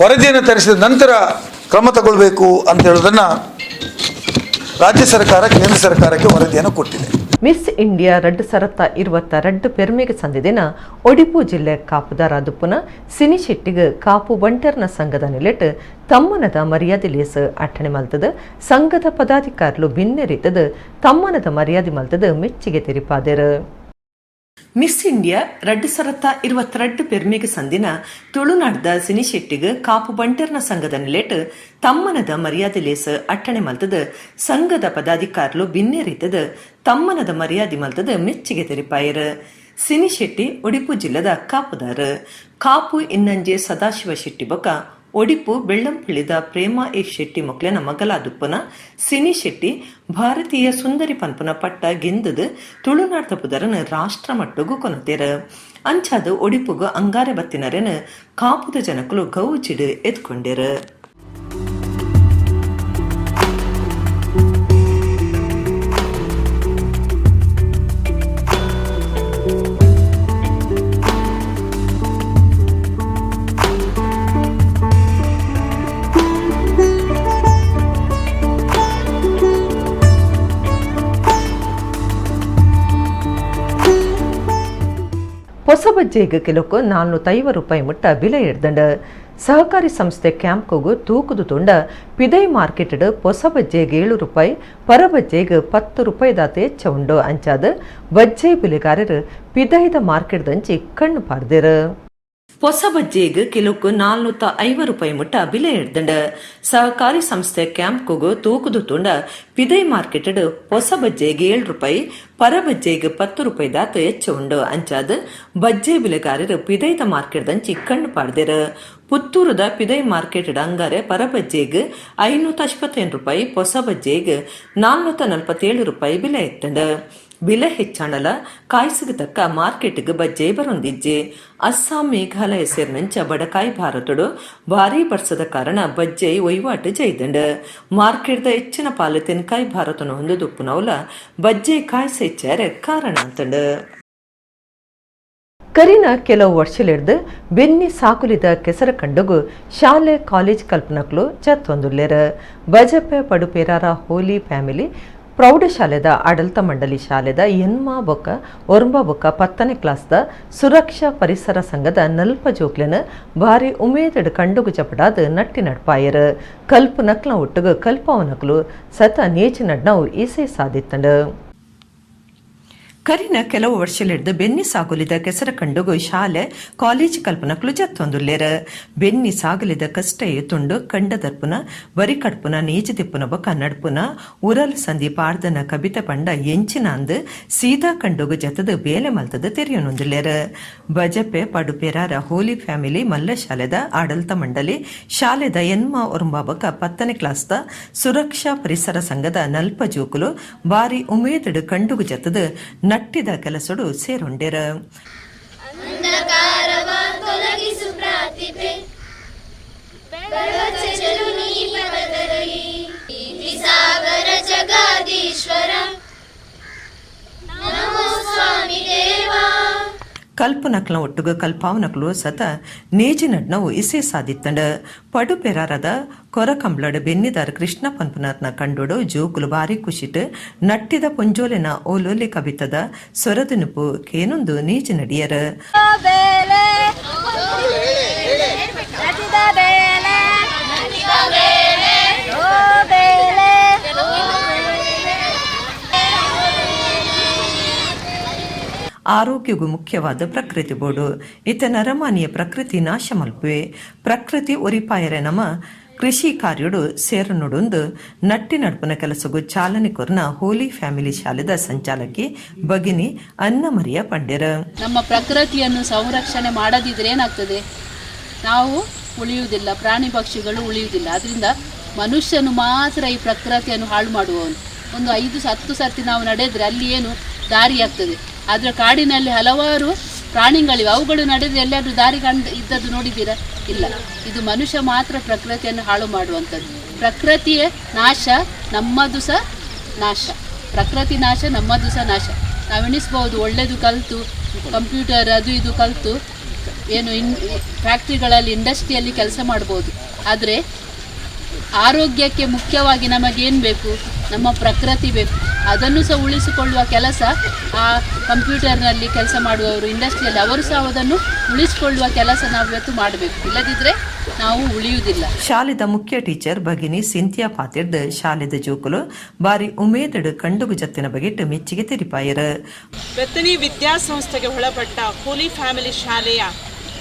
ವರದಿಯನ್ನು ತರಿಸಿದ ನಂತರ ಕ್ರಮ ತಗೊಳ್ಬೇಕು ಅಂತ ಹೇಳೋದನ್ನು ರಾಜ್ಯ ಸರ್ಕಾರ ಕೇಂದ್ರ ಸರ್ಕಾರಕ್ಕೆ ವರದಿಯನ್ನು ಕೊಟ್ಟಿದೆ. ಮಿಸ್ ಇಂಡಿಯಾ 2022 ಪೆರ್ಮೆಗೆ ಸಂದಿದಿನ ಒಡಿಪು ಜಿಲ್ಲೆ ಕಾಪುದಾರಾದುಪ್ಪುನ ಸಿನಿ ಶೆಟ್ಟಿಗೆ ಕಾಪು ಬಂಟರ್ನ ಸಂಘದ ನಿಲೆಟ್ ತಮ್ಮನದ ಮರ್ಯಾದೆ ಲೇಸ್ ಅಟ್ಟಣೆ ಮಲ್ತದ ಸಂಘದ ಪದಾಧಿಕಾರಿಲು ಭಿನ್ನೆರಿತದ ತಮ್ಮನದ ಮರ್ಯಾದೆ ಮಲ್ತದ ಮೆಚ್ಚಿಗೆ ತೆರಿಪಾದರು. ಮಿಸ್ ಇಂಡಿಯಾ 2022 ಪೆರ್ಮೆಗೆ ಸಂದಿನ ತುಳುನಾಡ್ದ ಸಿನಿಶೆಟ್ಟಿಗೆ ಕಾಪು ಬಂಟರ್ನ ಸಂಘದ ನಿಲೆಟ್ ತಮ್ಮನದ ಮರ್ಯಾದೆ ಲೇಸ್ ಅಟ್ಟಣೆ ಮಲ್ತದ ಸಂಘದ ಪದಾಧಿಕಾರಿಲು ಬಿನ್ನೆರಿತದ ತಮ್ಮನದ ಮರ್ಯಾದೆ ಮಲ್ತದ ಮೆಚ್ಚಿಗೆ ತೆರಿಪಾಯರು. ಸಿನಿಶೆಟ್ಟಿ ಒಡಿಪು ಜಿಲ್ಲೆದ ಕಾಪುದಾರ. ಕಾಪು ಇನ್ನಂಜೆ ಸದಾಶಿವ ಶೆಟ್ಟಿ ಬೊಕ ಒಡಿಪು ಬೆಳ್ಳಂಪಳ್ಳಿದ ಪ್ರೇಮ ಎಫ್ ಶೆಟ್ಟಿ ಮೊಕ್ಲೆನ ಮಗಲಾದುಪ್ಪನ ಸಿನಿ ಶೆಟ್ಟಿ ಭಾರತೀಯ ಸುಂದರಿ ಪನ್ಪುನ ಪಟ್ಟ ಗೆಂದದು ತುಳುನಾಡ್ದ ಪುದರನ್ ರಾಷ್ಟ್ರ ಮಟ್ಟಗು ಕೊನತೇರ. ಅಂಚಾದ ಒಡಿಪುಗು ಅಂಗಾರೆ ಬತ್ತಿನರೆನ್ ಕಾಪುದ ಜನಕುಲು ಗೌಜಿಡು ಎತ್ಕೊಂಡೇರು. ಹೊಸಬಜ್ಜೆಗೆ ಕಿಲೋಕು 450 ರೂಪಾಯಿ ಮುಟ್ಟ ಬೆಲೆ ಎಡ್ದಂಡ. ಸಹಕಾರಿ ಸಂಸ್ಥೆ ಕ್ಯಾಂಪ್ಕೋಗು ತೂಕುದು ತುಂಡ ಪಿದೈ ಮಾರ್ಕೆಟ್ ಹೊಸಬಜ್ಜೆಗೆ 7 ರೂಪಾಯಿ, ಪರಬಜ್ಜೆಗೆ 10 ರೂಪಾಯಿ ದಾತೆ ಹೆಚ್ಚ ಉಂಡು. ಅಂಚಾದ ಬಜ್ಜೆ ಬೆಲೆಗಾರರು ಪಿದೈದ ಮಾರ್ಕೆಟ್ ದಂಚಿ ಕಣ್ಣು ಪಾರ್ದಿರು. ಹೊಸ ಬಜ್ಜೆಗೆ ಕಿಲೋಕು 450 ರೂಪಾಯಿ ಮುಟ್ಟ ಬೆಲೆ ಎಡ್ದಂಡ. ಸಹಕಾರಿ ಸಂಸ್ಥೆ ಕ್ಯಾಂಪ್ಕೋಗು ತೂಕುದು ತುಂಡ ಪಿದೈ ಮಾರ್ಕೆಟ್ ಹೊಸ ಬಜ್ಜೆಗೆ 7 ರೂಪಾಯಿ, ಪರಬಜ್ಜೆಗೆ 10 ರೂಪಾಯಿ ದಾತ ಹೆಚ್ಚ ಉಂಡು. ಅಂಚಾದ ಬಜ್ಜೆ ಬೆಲೆಗಾರರು ಪಿದೈದ ಮಾರ್ಕೆಟ್ ದಂಚಿ ಕಣ್ಣು ಪಾಡ್ದಿರು. ಪುತ್ತೂರುದ ಪಿದೈ ಮಾರ್ಕೆಟ್ ಅಂಗಾರೆ ಪರಬಜ್ಜೆಗೆ 555 ರೂಪಾಯಿ, ಹೊಸ ಬಜ್ಜೆಗೆ 447 ರೂಪಾಯಿ ಬೆಲೆ ಎತ್ತಂಡ. ಬೆಲೆ ಹೆಚ್ಚಾಣಲ ಕಾಯ್ಸಿಗೆ ತಕ್ಕ ಮಾರ್ಕೆಟ್ಗೆ ಬಜ್ಜೆ ಬರೊಂದಿಜ್ಜೆ. ಅಸ್ಸಾಂ ಮೇಘಾಲಯ ಸೇರಿನಂಚ ಬಡಕಾಯಿ ಭಾರತಡು ಭಾರೀ ಬರ್ಸದ ಕಾರಣ ಬಜ್ಜೆ ವಹಿವಾಟು ಜೈದಂಡ. ಮಾರ್ಕೆಟ್ದ ಹೆಚ್ಚಿನ ಪಾಲು ತೆನ್ಕಾಯಿ ಭಾರತನ ಹೊಂದುದುಪ್ಪುನವಲ ಬಜ್ಜೆ ಕಾಯ್ಸ ಹೆಚ್ಚಾರೆ ಕಾರಣ ಅಂತಂಡ. ಕರಿನ ಕೆಲವು ವರ್ಷಲಿಡ್ದು ಬೆನ್ನಿ ಸಾಕುಲಿದ ಕೆಸರ ಕಂಡುಗು ಶಾಲೆ ಕಾಲೇಜ್ ಕಲ್ಪನಕ್ಲು ಜತ್ವಂದುಲ್ಲೇರ. ಬಜಪೆ ಪಡುಪೇರಾರ ಹೋಲಿ ಫ್ಯಾಮಿಲಿ ಪ್ರೌಢಶಾಲೆದ ಆಡಳಿತ ಮಂಡಳಿ ಶಾಲೆದ ಎನ್ಮಾ ಬೊಕ್ಕ ಒರ್ಂಬ ಬೊಕ್ಕ 10ನೇ ಕ್ಲಾಸ್ದ ಸುರಕ್ಷಾ ಪರಿಸರ ಸಂಘದ ನಲ್ಪ ಜೋಕ್ಲೆನ ಭಾರಿ ಉಮೇದಡ್ ಕಂಡುಗು ಚಪಡಾದ ನಟ್ಟಿ ನಡ್ಪಾಯರು. ಕಲ್ಪು ನಕ್ಲ ಒಟ್ಟುಗು ಕಲ್ಪವನಕ್ಲು ಸತ ನೇಚಿ ನಡ್ನವು ಈಸೆ ಸಾಧಿತ್ತಂಡ. ಕರಿನ ಕೆಲವು ವರ್ಷಲಿಡ್ದು ಬೆನ್ನಿ ಸಾಗುಲಿದ ಕೆಸರ ಕಂಡುಗು ಶಾಲೆ ಕಾಲೇಜ್ ಕಲ್ಪನಕ್ಲು ಜತ್ತೊಂದುಲ್ಲೇರ. ಬೆನ್ನಿ ಸಾಗಲಿದ ಕಷ್ಟ ತುಂಡು ಕಂಡದರ್ಪುನ ಬರಿ ಕಡ್ಪುನ ನೇಜದಿಪ್ಪುನ ಬೊಕ ನಡ್ಪುನ ಉರಲ್ ಸಂಧಿ ಪಾರ್ದನ ಕಬಿತೆ ಪಂಡ ಎಂಚಿನ ಅಂದು ಸೀದಾ ಕಂಡುಗು ಜತದ ಬೇಲೆ ಮಲ್ತದ ತೆರೆಯೊಂದುಲ್ಲೇರ. ಬಜಪೆ ಪಡುಪೇರಾರ ಹೋಲಿ ಫ್ಯಾಮಿಲಿ ಮಲ್ಲ ಶಾಲೆದ ಆಡಳಿತ ಮಂಡಳಿ ಶಾಲೆದ ಎನ್ಮ ಒರಂಬ ಬೊಕ 10ನೇ ಕ್ಲಾಸ್ದ ಸುರಕ್ಷಾ ಪರಿಸರ ಸಂಘದ ನಲ್ಪ ಜೋಕುಲು ಬಾರಿ ಉಮೇದಡು ಕಂಡುಗು ಜತದ ನಟ್ಟಿದ ಕೆಲಸಡು ಸೇರೊಂಡೆರ. ಅಂಧಕಾರವ ತೊಲಗಿಸು ಪ್ರತಿಭೆ, ಬರುವ ಚೆಲುನಿ ಪದದಲ್ಲಿ. Sagar Jagadishwar Namo Swami Deva. ಕಲ್ಪನಕ್ಲ ಒಟ್ಟುಗ ಕಲ್ಪಾವನಕ್ಲು ಸತ ನೇಜಿ ನಡ್ನವು ಇಸೆ ಸಾಧಿತ್ತಂಡ. ಪಡುಪೆರಾರದ ಕೊರಕಂಬ್ಲಡ್ ಬೆನ್ನಿದಾರ ಕೃಷ್ಣ ಪನ್ಪುನಾರ್ನ ಕಂಡೋಡು ಜೋಕುಲು ಬಾರಿ ಖುಷಿಟ್ ನಟ್ಟಿದ ಪೊಂಜೋಲೆನ ಓಲೋಲಿ ಕವಿತದ ಸೊರದಿನುಪು ಕೇನೊಂದು ನೇಜಿ ನಡಿಯರ. ಆರೋಗ್ಯಗೂ ಮುಖ್ಯವಾದ ಪ್ರಕೃತಿ ಬೋಡು ಇತ ನರಮಾನಿಯ ಪ್ರಕೃತಿ ನಾಶ ಮಲ್ಪುವೆ. ಪ್ರಕೃತಿ ಒರಿಪಾಯರೆ ನಮ ಕೃಷಿ ಕಾರ್ಯಡು ಸೇರನುಡೊಂದು ನಟ್ಟಿ ನಡ್ಪುನ ಕೆಲಸಗೂ ಚಾಲನೆ ಕೊರ್ನ ಹೋಲಿ ಫ್ಯಾಮಿಲಿ ಶಾಲೆದ ಸಂಚಾಲಕಿ ಭಗಿನಿ ಅನ್ನಮರಿಯ ಪಂಡ್ಯರ. ನಮ್ಮ ಪ್ರಕೃತಿಯನ್ನು ಸಂರಕ್ಷಣೆ ಮಾಡದಿದ್ರೆ ಏನಾಗ್ತದೆ? ನಾವು ಉಳಿಯುವುದಿಲ್ಲ, ಪ್ರಾಣಿ ಪಕ್ಷಿಗಳು ಉಳಿಯುವುದಿಲ್ಲ. ಅದರಿಂದ ಮನುಷ್ಯನು ಮಾತ್ರ ಈ ಪ್ರಕೃತಿಯನ್ನು ಹಾಳು ಮಾಡುವವನು. ಒಂದು 5-10 ಸರ್ತಿ ನಾವು ನಡೆದರೆ ಅಲ್ಲಿ ಏನು ದಾರಿ ಆಗ್ತದೆ. ಆದರೆ ಕಾಡಿನಲ್ಲಿ ಹಲವಾರು ಪ್ರಾಣಿಗಳಿವೆ, ಅವುಗಳು ನಡೆದರೆ ಎಲ್ಲಾದರೂ ದಾರಿ ಕಂಡು ಇದ್ದದ್ದು ನೋಡಿದ್ದೀರಾ? ಇಲ್ಲ. ಇದು ಮನುಷ್ಯ ಮಾತ್ರ ಪ್ರಕೃತಿಯನ್ನು ಹಾಳು ಮಾಡುವಂಥದ್ದು. ಪ್ರಕೃತಿಯೇ ನಾಶ, ನಮ್ಮದು ಸಹ ನಾಶ. ಪ್ರಕೃತಿ ನಾಶ, ನಮ್ಮದು ಸಹ ನಾಶ. ನಾವೆಣಿಸ್ಬೋದು, ಒಳ್ಳೆಯದು ಕಲಿತು ಕಂಪ್ಯೂಟರ್ ಅದು ಇದು ಕಲಿತು ಏನು ಫ್ಯಾಕ್ಟ್ರಿಗಳಲ್ಲಿ ಇಂಡಸ್ಟ್ರಿಯಲ್ಲಿ ಕೆಲಸ ಮಾಡ್ಬೋದು. ಆದರೆ ಆರೋಗ್ಯಕ್ಕೆ ಮುಖ್ಯವಾಗಿ ನಮಗೇನು ಬೇಕು? ನಮ್ಮ ಪ್ರಕೃತಿ ಬೇಕು. ಅದನ್ನು ಸಹ ಉಳಿಸಿಕೊಳ್ಳುವ ಕೆಲಸ ಆ ಕಂಪ್ಯೂಟರ್ನಲ್ಲಿ ಕೆಲಸ ಮಾಡುವವರು, ಇಂಡಸ್ಟ್ರಿಯಲ್ಲಿ ಅವರು ಸಹ ಅದನ್ನು ಉಳಿಸಿಕೊಳ್ಳುವ ಕೆಲಸ ನಾವು ಇವತ್ತು ಮಾಡಬೇಕು. ಇಲ್ಲದಿದ್ದರೆ ನಾವು ಉಳಿಯುವುದಿಲ್ಲ. ಶಾಲೆದ ಮುಖ್ಯ ಟೀಚರ್ ಭಗಿನಿ ಸಿಂಥಿಯಾ ಪಾತಿರ್ದ್ ಶಾಲೆದ ಜೋಕುಲು ಬಾರಿ ಉಮೇದಡು ಕಂಡುಗು ಜತ್ತಿನ ಬಗೆಟ್ ಮೆಚ್ಚಿಗೆ ತೆರಿಪಾಯರು. ಬೆತ್ತನಿ ವಿದ್ಯಾಸಂಸ್ಥೆಗೆ ಒಳಪಟ್ಟ ಹೋಲಿ ಫ್ಯಾಮಿಲಿ ಶಾಲೆಯ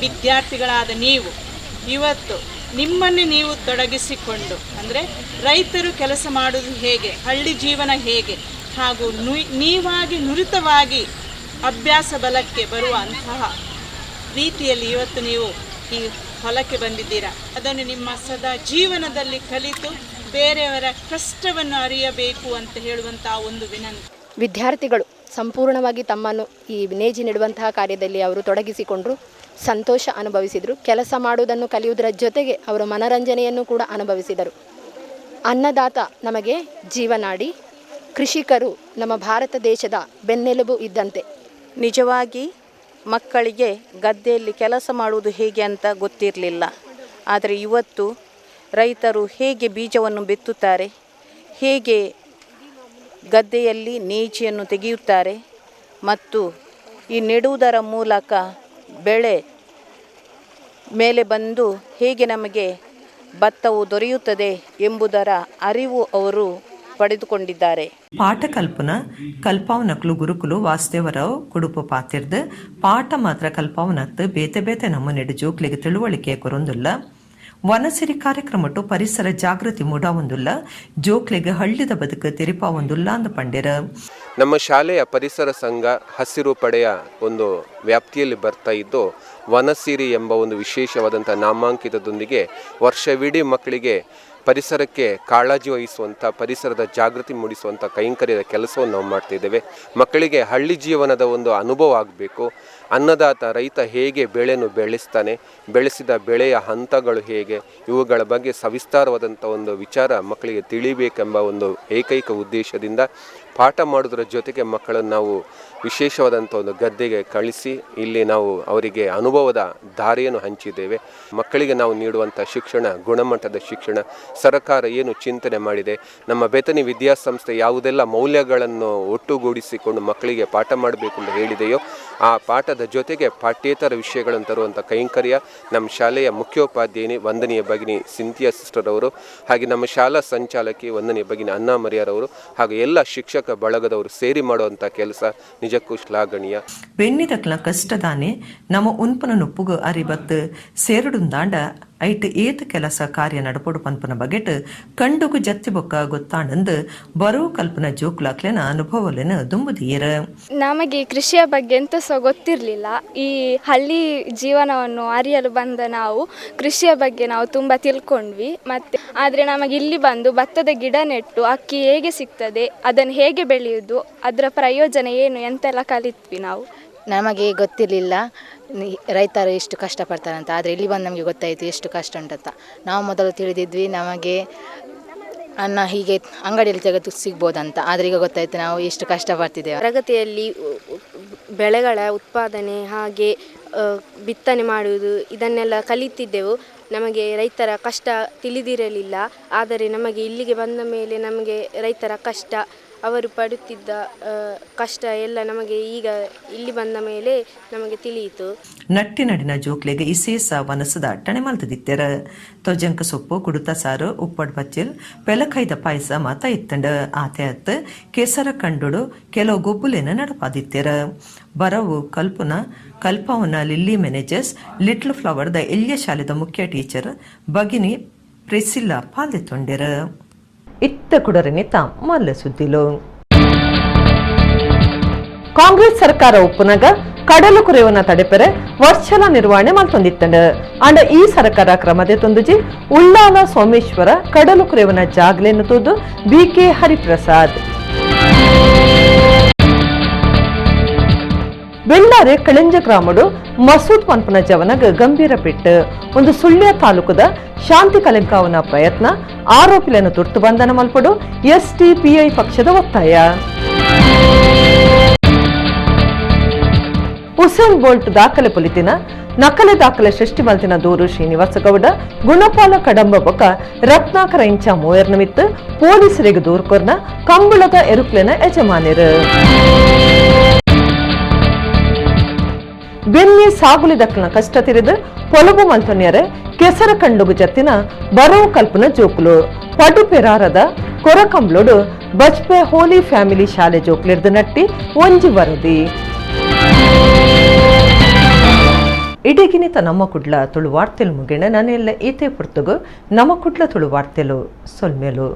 ವಿದ್ಯಾರ್ಥಿಗಳಾದ ನೀವು ಇವತ್ತು ನಿಮ್ಮನ್ನು ನೀವು ತೊಡಗಿಸಿಕೊಂಡು, ಅಂದರೆ ರೈತರು ಕೆಲಸ ಮಾಡೋದು ಹೇಗೆ, ಹಳ್ಳಿ ಜೀವನ ಹೇಗೆ, ಹಾಗೂ ನೀವಾಗಿ ನುರಿತವಾಗಿ ಅಭ್ಯಾಸ ಬಲಕ್ಕೆ ಬರುವ ಅಂತಹ ರೀತಿಯಲ್ಲಿ ಇವತ್ತು ನೀವು ಈ ಹೊಲಕ್ಕೆ ಬಂದಿದ್ದೀರಾ. ಅದನ್ನು ನಿಮ್ಮ ಸದಾ ಜೀವನದಲ್ಲಿ ಕಲಿತು ಬೇರೆಯವರ ಕಷ್ಟವನ್ನು ಅರಿಯಬೇಕು ಅಂತ ಹೇಳುವಂಥ ಒಂದು ವಿನಂತಿ. ವಿದ್ಯಾರ್ಥಿಗಳು ಸಂಪೂರ್ಣವಾಗಿ ತಮ್ಮನ್ನು ಈ ನೇಜಿ ನೆಡುವಂತಹ ಕಾರ್ಯದಲ್ಲಿ ಅವರು ತೊಡಗಿಸಿಕೊಂಡರು, ಸಂತೋಷ ಅನುಭವಿಸಿದರು. ಕೆಲಸ ಮಾಡುವುದನ್ನು ಕಲಿಯುವುದರ ಜೊತೆಗೆ ಅವರು ಮನರಂಜನೆಯನ್ನು ಕೂಡ ಅನುಭವಿಸಿದರು. ಅನ್ನದಾತ ನಮಗೆ ಜೀವನಾಡಿ, ಕೃಷಿಕರು ನಮ್ಮ ಭಾರತ ದೇಶದ ಬೆನ್ನೆಲುಬು ಇದ್ದಂತೆ. ನಿಜವಾಗಿ ಮಕ್ಕಳಿಗೆ ಗದ್ದೆಯಲ್ಲಿ ಕೆಲಸ ಮಾಡುವುದು ಹೇಗೆ ಅಂತ ಗೊತ್ತಿರಲಿಲ್ಲ. ಆದರೆ ಇವತ್ತು ರೈತರು ಹೇಗೆ ಬೀಜವನ್ನು ಬಿತ್ತುತ್ತಾರೆ, ಹೇಗೆ ಗದ್ದೆಯಲ್ಲಿ ನೇಜಿಯನ್ನು ತೆಗೆಯುತ್ತಾರೆ ಮತ್ತು ಈ ನೆಡುವುದರ ಮೂಲಕ ಬೆಳೆ ಮೇಲೆ ಬಂದು ಹೇಗೆ ನಮಗೆ ಭತ್ತವು ದೊರೆಯುತ್ತದೆ ಎಂಬುದರ ಅರಿವು ಅವರು ಪಡೆದುಕೊಂಡಿದ್ದಾರೆ. ಪಾಠ ಕಲ್ಪನ ಕಲ್ಪಾವನಕ್ಲು ಗುರುಕುಲು ವಾಸುದೇವರಾವ್ ಕುಡುಪು ಪಾತಿರ್ದು ಪಾಠ ಮಾತ್ರ ಕಲ್ಪಾವನಕ್ತು ಬೇತೆ ಬೇತೆ ನಮ್ಮನೆಡು ಜೋಕ್ಲಿಗೆ ತಿಳುವಳಿಕೆ ಕೊರೊಂದುಲ್ಲ. ವನಸಿರಿ ಕಾರ್ಯಕ್ರಮಟ್ಟು ಪರಿಸರ ಜಾಗೃತಿ ಮೂಡಾವೊಂದುಲ್ಲ, ಜೋಕ್ಲಿಗೆ ಹಳ್ಳಿದ ಬದುಕು ತೆರಿಪಾವೊಂದುಲ್ಲ ಅಂದ ಪಂಡ್ಯರ. ನಮ್ಮ ಶಾಲೆಯ ಪರಿಸರ ಸಂಘ ಹಸಿರು ಪಡೆಯ ಒಂದು ವ್ಯಾಪ್ತಿಯಲ್ಲಿ ಬರ್ತಾ ಇದ್ದು, ವನಸಿರಿ ಎಂಬ ಒಂದು ವಿಶೇಷವಾದಂಥ ನಾಮಾಂಕಿತದೊಂದಿಗೆ ವರ್ಷವಿಡೀ ಮಕ್ಕಳಿಗೆ ಪರಿಸರಕ್ಕೆ ಕಾಳಜಿ ವಹಿಸುವಂಥ, ಪರಿಸರದ ಜಾಗೃತಿ ಮೂಡಿಸುವಂಥ ಕೈಂಕರ್ಯದ ಕೆಲಸವನ್ನು ನಾವು ಮಾಡ್ತಿದ್ದೇವೆ. ಮಕ್ಕಳಿಗೆ ಹಳ್ಳಿ ಜೀವನದ ಒಂದು ಅನುಭವ ಆಗಬೇಕು. ಅನ್ನದಾತ ರೈತ ಹೇಗೆ ಬೆಳೆಯನ್ನು ಬೆಳೆಸ್ತಾನೆ, ಬೆಳೆಸಿದ ಬೆಳೆಯ ಹಂತಗಳು ಹೇಗೆ, ಇವುಗಳ ಬಗ್ಗೆ ಸವಿಸ್ತಾರವಾದಂಥ ಒಂದು ವಿಚಾರ ಮಕ್ಕಳಿಗೆ ತಿಳಿಬೇಕೆಂಬ ಒಂದು ಏಕೈಕ ಉದ್ದೇಶದಿಂದ ಪಾಠ ಮಾಡೋದರ ಜೊತೆಗೆ ಮಕ್ಕಳನ್ನು ನಾವು ವಿಶೇಷವಾದಂಥ ಒಂದು ಗದ್ದೆಗೆ ಕಳಿಸಿ ಇಲ್ಲಿ ನಾವು ಅವರಿಗೆ ಅನುಭವದ ದಾರಿಯನ್ನು ಹಂಚಿದ್ದೇವೆ. ಮಕ್ಕಳಿಗೆ ನಾವು ನೀಡುವಂಥ ಶಿಕ್ಷಣ ಗುಣಮಟ್ಟದ ಶಿಕ್ಷಣ, ಸರ್ಕಾರ ಏನು ಚಿಂತನೆ ಮಾಡಿದೆ, ನಮ್ಮ ಬೆತನಿ ವಿದ್ಯಾಸಂಸ್ಥೆ ಯಾವುದೆಲ್ಲ ಮೌಲ್ಯಗಳನ್ನು ಒಟ್ಟುಗೂಡಿಸಿಕೊಂಡು ಮಕ್ಕಳಿಗೆ ಪಾಠ ಮಾಡಬೇಕು ಅಂತ ಹೇಳಿದೆಯೋ ಆ ಪಾಠದ ಜೊತೆಗೆ ಪಾಠ್ಯೇತರ ವಿಷಯಗಳನ್ನು ತರುವಂಥ ಕೈಂಕರ್ಯ ನಮ್ಮ ಶಾಲೆಯ ಮುಖ್ಯೋಪಾಧ್ಯಾಯಿನಿ ವಂದನೀಯ ಭಗಿನಿ ಸಿಂಥಿಯಾ ಸಿಸ್ಟರ್ ಅವರು, ಹಾಗೆ ನಮ್ಮ ಶಾಲಾ ಸಂಚಾಲಕಿ ವಂದನೀಯ ಭಗಿನಿ ಅಣ್ಣಾ ಮರಿಯಾರವರು, ಹಾಗೂ ಎಲ್ಲ ಶಿಕ್ಷಕ ಬಳಗದವರು ಸೇರಿ ಮಾಡುವಂಥ ಕೆಲಸ ನಿಜಕ್ಕೂ ಶ್ಲಾಘನೀಯ. ಬೆನ್ನಿದಕ್ಲ ಕಷ್ಟದಾನೆ ನಮ್ಮ ಉನ್ಪನ ನುಪ್ಪುಗು ಅರಿಬತ್ತು ಸೇರುಡುಂದಾಂಡ ಐಟ್ ಏತ ಕೆಲಸ ಕಾರ್ಯ ನಡಪೊಡು ಪನ್ಪನ ಬಗೆಟ್ ಕಂಡುಗು ಜತ್ತಿ ಬೊಕ್ಕ ಗೊತ್ತಾಂಡಂದು ಬರೋ ಕಲ್ಪನ ಜೋಕ್ಲಾಕ್ಲೆನ ಅನುಭವಲೆನ ದುಂಬುದಿಯರ. ನಮಗೆ ಕೃಷಿಯ ಬಗ್ಗೆ ಎಂತ ಸಹ ಗೊತ್ತಿರಲಿಲ್ಲ. ಈ ಹಳ್ಳಿ ಜೀವನವನ್ನು ಅರಿಯಲು ಬಂದ ನಾವು ಕೃಷಿಯ ಬಗ್ಗೆ ನಾವು ತುಂಬ ತಿಳ್ಕೊಂಡ್ವಿ. ಮತ್ತು ಆದರೆ ನಮಗೆ ಇಲ್ಲಿ ಬಂದು ಭತ್ತದ ಗಿಡ ನೆಟ್ಟು ಅಕ್ಕಿ ಹೇಗೆ ಸಿಗ್ತದೆ, ಅದನ್ನು ಹೇಗೆ ಬೆಳೆಯುವುದು, ಅದರ ಪ್ರಯೋಜನ ಏನು ಎಂತೆಲ್ಲ ಕಲಿತ್ವಿ ನಾವು. ನಮಗೆ ಗೊತ್ತಿರಲಿಲ್ಲ ರೈತರು ಎಷ್ಟು ಕಷ್ಟಪಡ್ತಾರಂತ, ಆದರೆ ಇಲ್ಲಿ ಬಂದು ನಮಗೆ ಗೊತ್ತಾಯಿತು ಎಷ್ಟು ಕಷ್ಟ ಉಂಟಂತ. ನಾವು ಮೊದಲು ತಿಳಿದಿದ್ವಿ ನಮಗೆ ಅನ್ನ ಹೀಗೆ ಅಂಗಡಿಯಲ್ಲಿ ತೆಗೆದು ಸಿಗ್ಬೋದಂತ. ಆದರೆ ಈಗ ಗೊತ್ತಾಯಿತು ನಾವು ಎಷ್ಟು ಕಷ್ಟಪಡ್ತಿದ್ದೇವೆ. ತರಗತಿಯಲ್ಲಿ ಬೆಳೆಗಳ ಉತ್ಪಾದನೆ ಹಾಗೆ ಬಿತ್ತನೆ ಮಾಡುವುದು ಇದನ್ನೆಲ್ಲ ಕಲಿತಿದ್ದೆವು. ನಮಗೆ ರೈತರ ಕಷ್ಟ ತಿಳಿದಿರಲಿಲ್ಲ. ಆದರೆ ನಮಗೆ ಇಲ್ಲಿಗೆ ಬಂದ ಮೇಲೆ ನಮಗೆ ರೈತರ ಕಷ್ಟ, ಅವರು ಪಡುತ್ತಿದ್ದ ಕಷ್ಟ ಎಲ್ಲ ನಮಗೆ ಈಗ ಇಲ್ಲಿ ಬಂದ ಮೇಲೆ ನಮಗೆ ತಿಳಿಯಿತು. ನಟ್ಟಿನಡಿನ ಜೋಕ್ಲೆಗೆ ಇಸೇಸ ವನಸದ ಅಟ್ಟಣೆ ಮಲ್ತದಿತ್ತೆರ. ತೊಜಂಕ ಸೊಪ್ಪು, ಕುಡುತ ಸಾರು, ಉಪ್ಪಡ್ ಬಚ್ಚಿಲ್, ಪೆಲಕೈದ ಪಾಯಸ ಮಾತ ಇತ್ತಂಡ. ಆತೆ ಅತ್ ಕೆಸರ ಕಂಡುಡು ಕೆಲವು ಗೊಬ್ಬುಲೇನ ನಡಪಾದಿತ್ತೆರ. ಬರವು ಕಲ್ಪನ ಕಲ್ಪವನ ಲಿಲ್ಲಿ ಮೆನೇಜರ್ಸ್ ಲಿಟ್ಲ್ ಫ್ಲವರ್ದ ಎಲ್ಯ ಶಾಲೆದ ಮುಖ್ಯ ಟೀಚರ್ ಬಗಿನಿ ಪ್ರೆಸಿಲ್ಲಾ ಪಾಲ್ದೆತ್ತೊಂಡೆರ. ಇತ್ತ ಕುಡರನಿತ ಮಲ್ಲ ಸುದ್ದಿಲು. ಕಾಂಗ್ರೆಸ್ ಸರ್ಕಾರ ಒಪ್ಪುನಗ ಕಡಲು ಕುರೆಯವನ್ನ ತಡೆಪೆರೆ ವರ್ಷಲ ನಿರ್ವಹಣೆ ಮಲ್ತೊಂದಿತ್ತಂಡ. ಅಂಡ ಈ ಸರ್ಕಾರ ಕ್ರಮದೆ ತೊಂದುಜಿ ಉಳ್ಳಾಲ ಸೋಮೇಶ್ವರ ಕಡಲು ಕುರೆಯವನ ಜಾಗ್ಲೆನ್ನು ತೋದು ಬಿಕೆ ಹರಿಪ್ರಸಾದ್. ಬೆಳ್ಳಾರೆ ಕಳೆಂಜ ಗ್ರಾಮಡು ಮಸೂದ್ ಪನ್ಪನ ಜವನಗ ಗಂಭೀರ ಪೆಟ್ಟು. ಒಂದು ಸುಳ್ಯ ತಾಲೂಕದ ಶಾಂತಿ ಕಲೆಂಕಾವನ ಪ್ರಯತ್ನ, ಆರೋಪಿಗಳನ್ನು ತುರ್ತು ಬಂಧನ ಮಲ್ಪಡು ಎಸ್ಡಿಪಿಐ ಪಕ್ಷದ ಒತ್ತಾಯ. ಹುಸೇನ್ ಬೋಲ್ಟ್ ದಾಖಲೆ ಪೊಲಿತಿನ ನಕಲೆ ದಾಖಲೆ ಸೃಷ್ಟಿ ಮಲ್ತಿನ ದೂರು ಶ್ರೀನಿವಾಸಗೌಡ, ಗುಣಪಾಲ ಕಡಂಬ ಬೊಕ ರತ್ನಾಕರ ಇಂಚ ಮೂಯರ್ ನಿಮಿತ್ತ ಪೊಲೀಸರಿಗೆ ದೂರು ಕೊರ್ನ ಕಂಬಳದ ಎರುಕ್ಲೆನ ಯಜಮಾನರು. ಬೆನ್ನಿ ಸಾಗುಲಿ ದಕ್ಕನ ಕಷ್ಟ ತಿರಿದು ಪೊಲಬು ಮಲ್ತೊನ್ಯರೆ ಕೆಸರ ಕಂಡುಗು ಜತ್ತಿನ ಬರವು ಕಲ್ಪನ ಜೋಕುಲು. ಪಡುಪೆರಾರದ ಕೊರಕಂಬ್ಲೋಡು ಬಜ್ಪೆ ಹೋಲಿ ಫ್ಯಾಮಿಲಿ ಶಾಲೆ ಜೋಕ್ಲಿರ್ದು ನಟ್ಟಿ ಒಂಜಿ ವರದಿ. ಇಡೀಗಿನಿತ ನಮ್ಮ ಕುಡ್ಲ ತುಳು ವಾರ್ತೆಲು ಮುಗಿಣ. ನಾನೆಲ್ಲ ಈತೆ ಪುರ್ತುಗು ನಮ್ಮ ಕುಡ್ಲ ತುಳು ವಾರ್ತೆಲು ಸೊಲ್ಮೇಲು.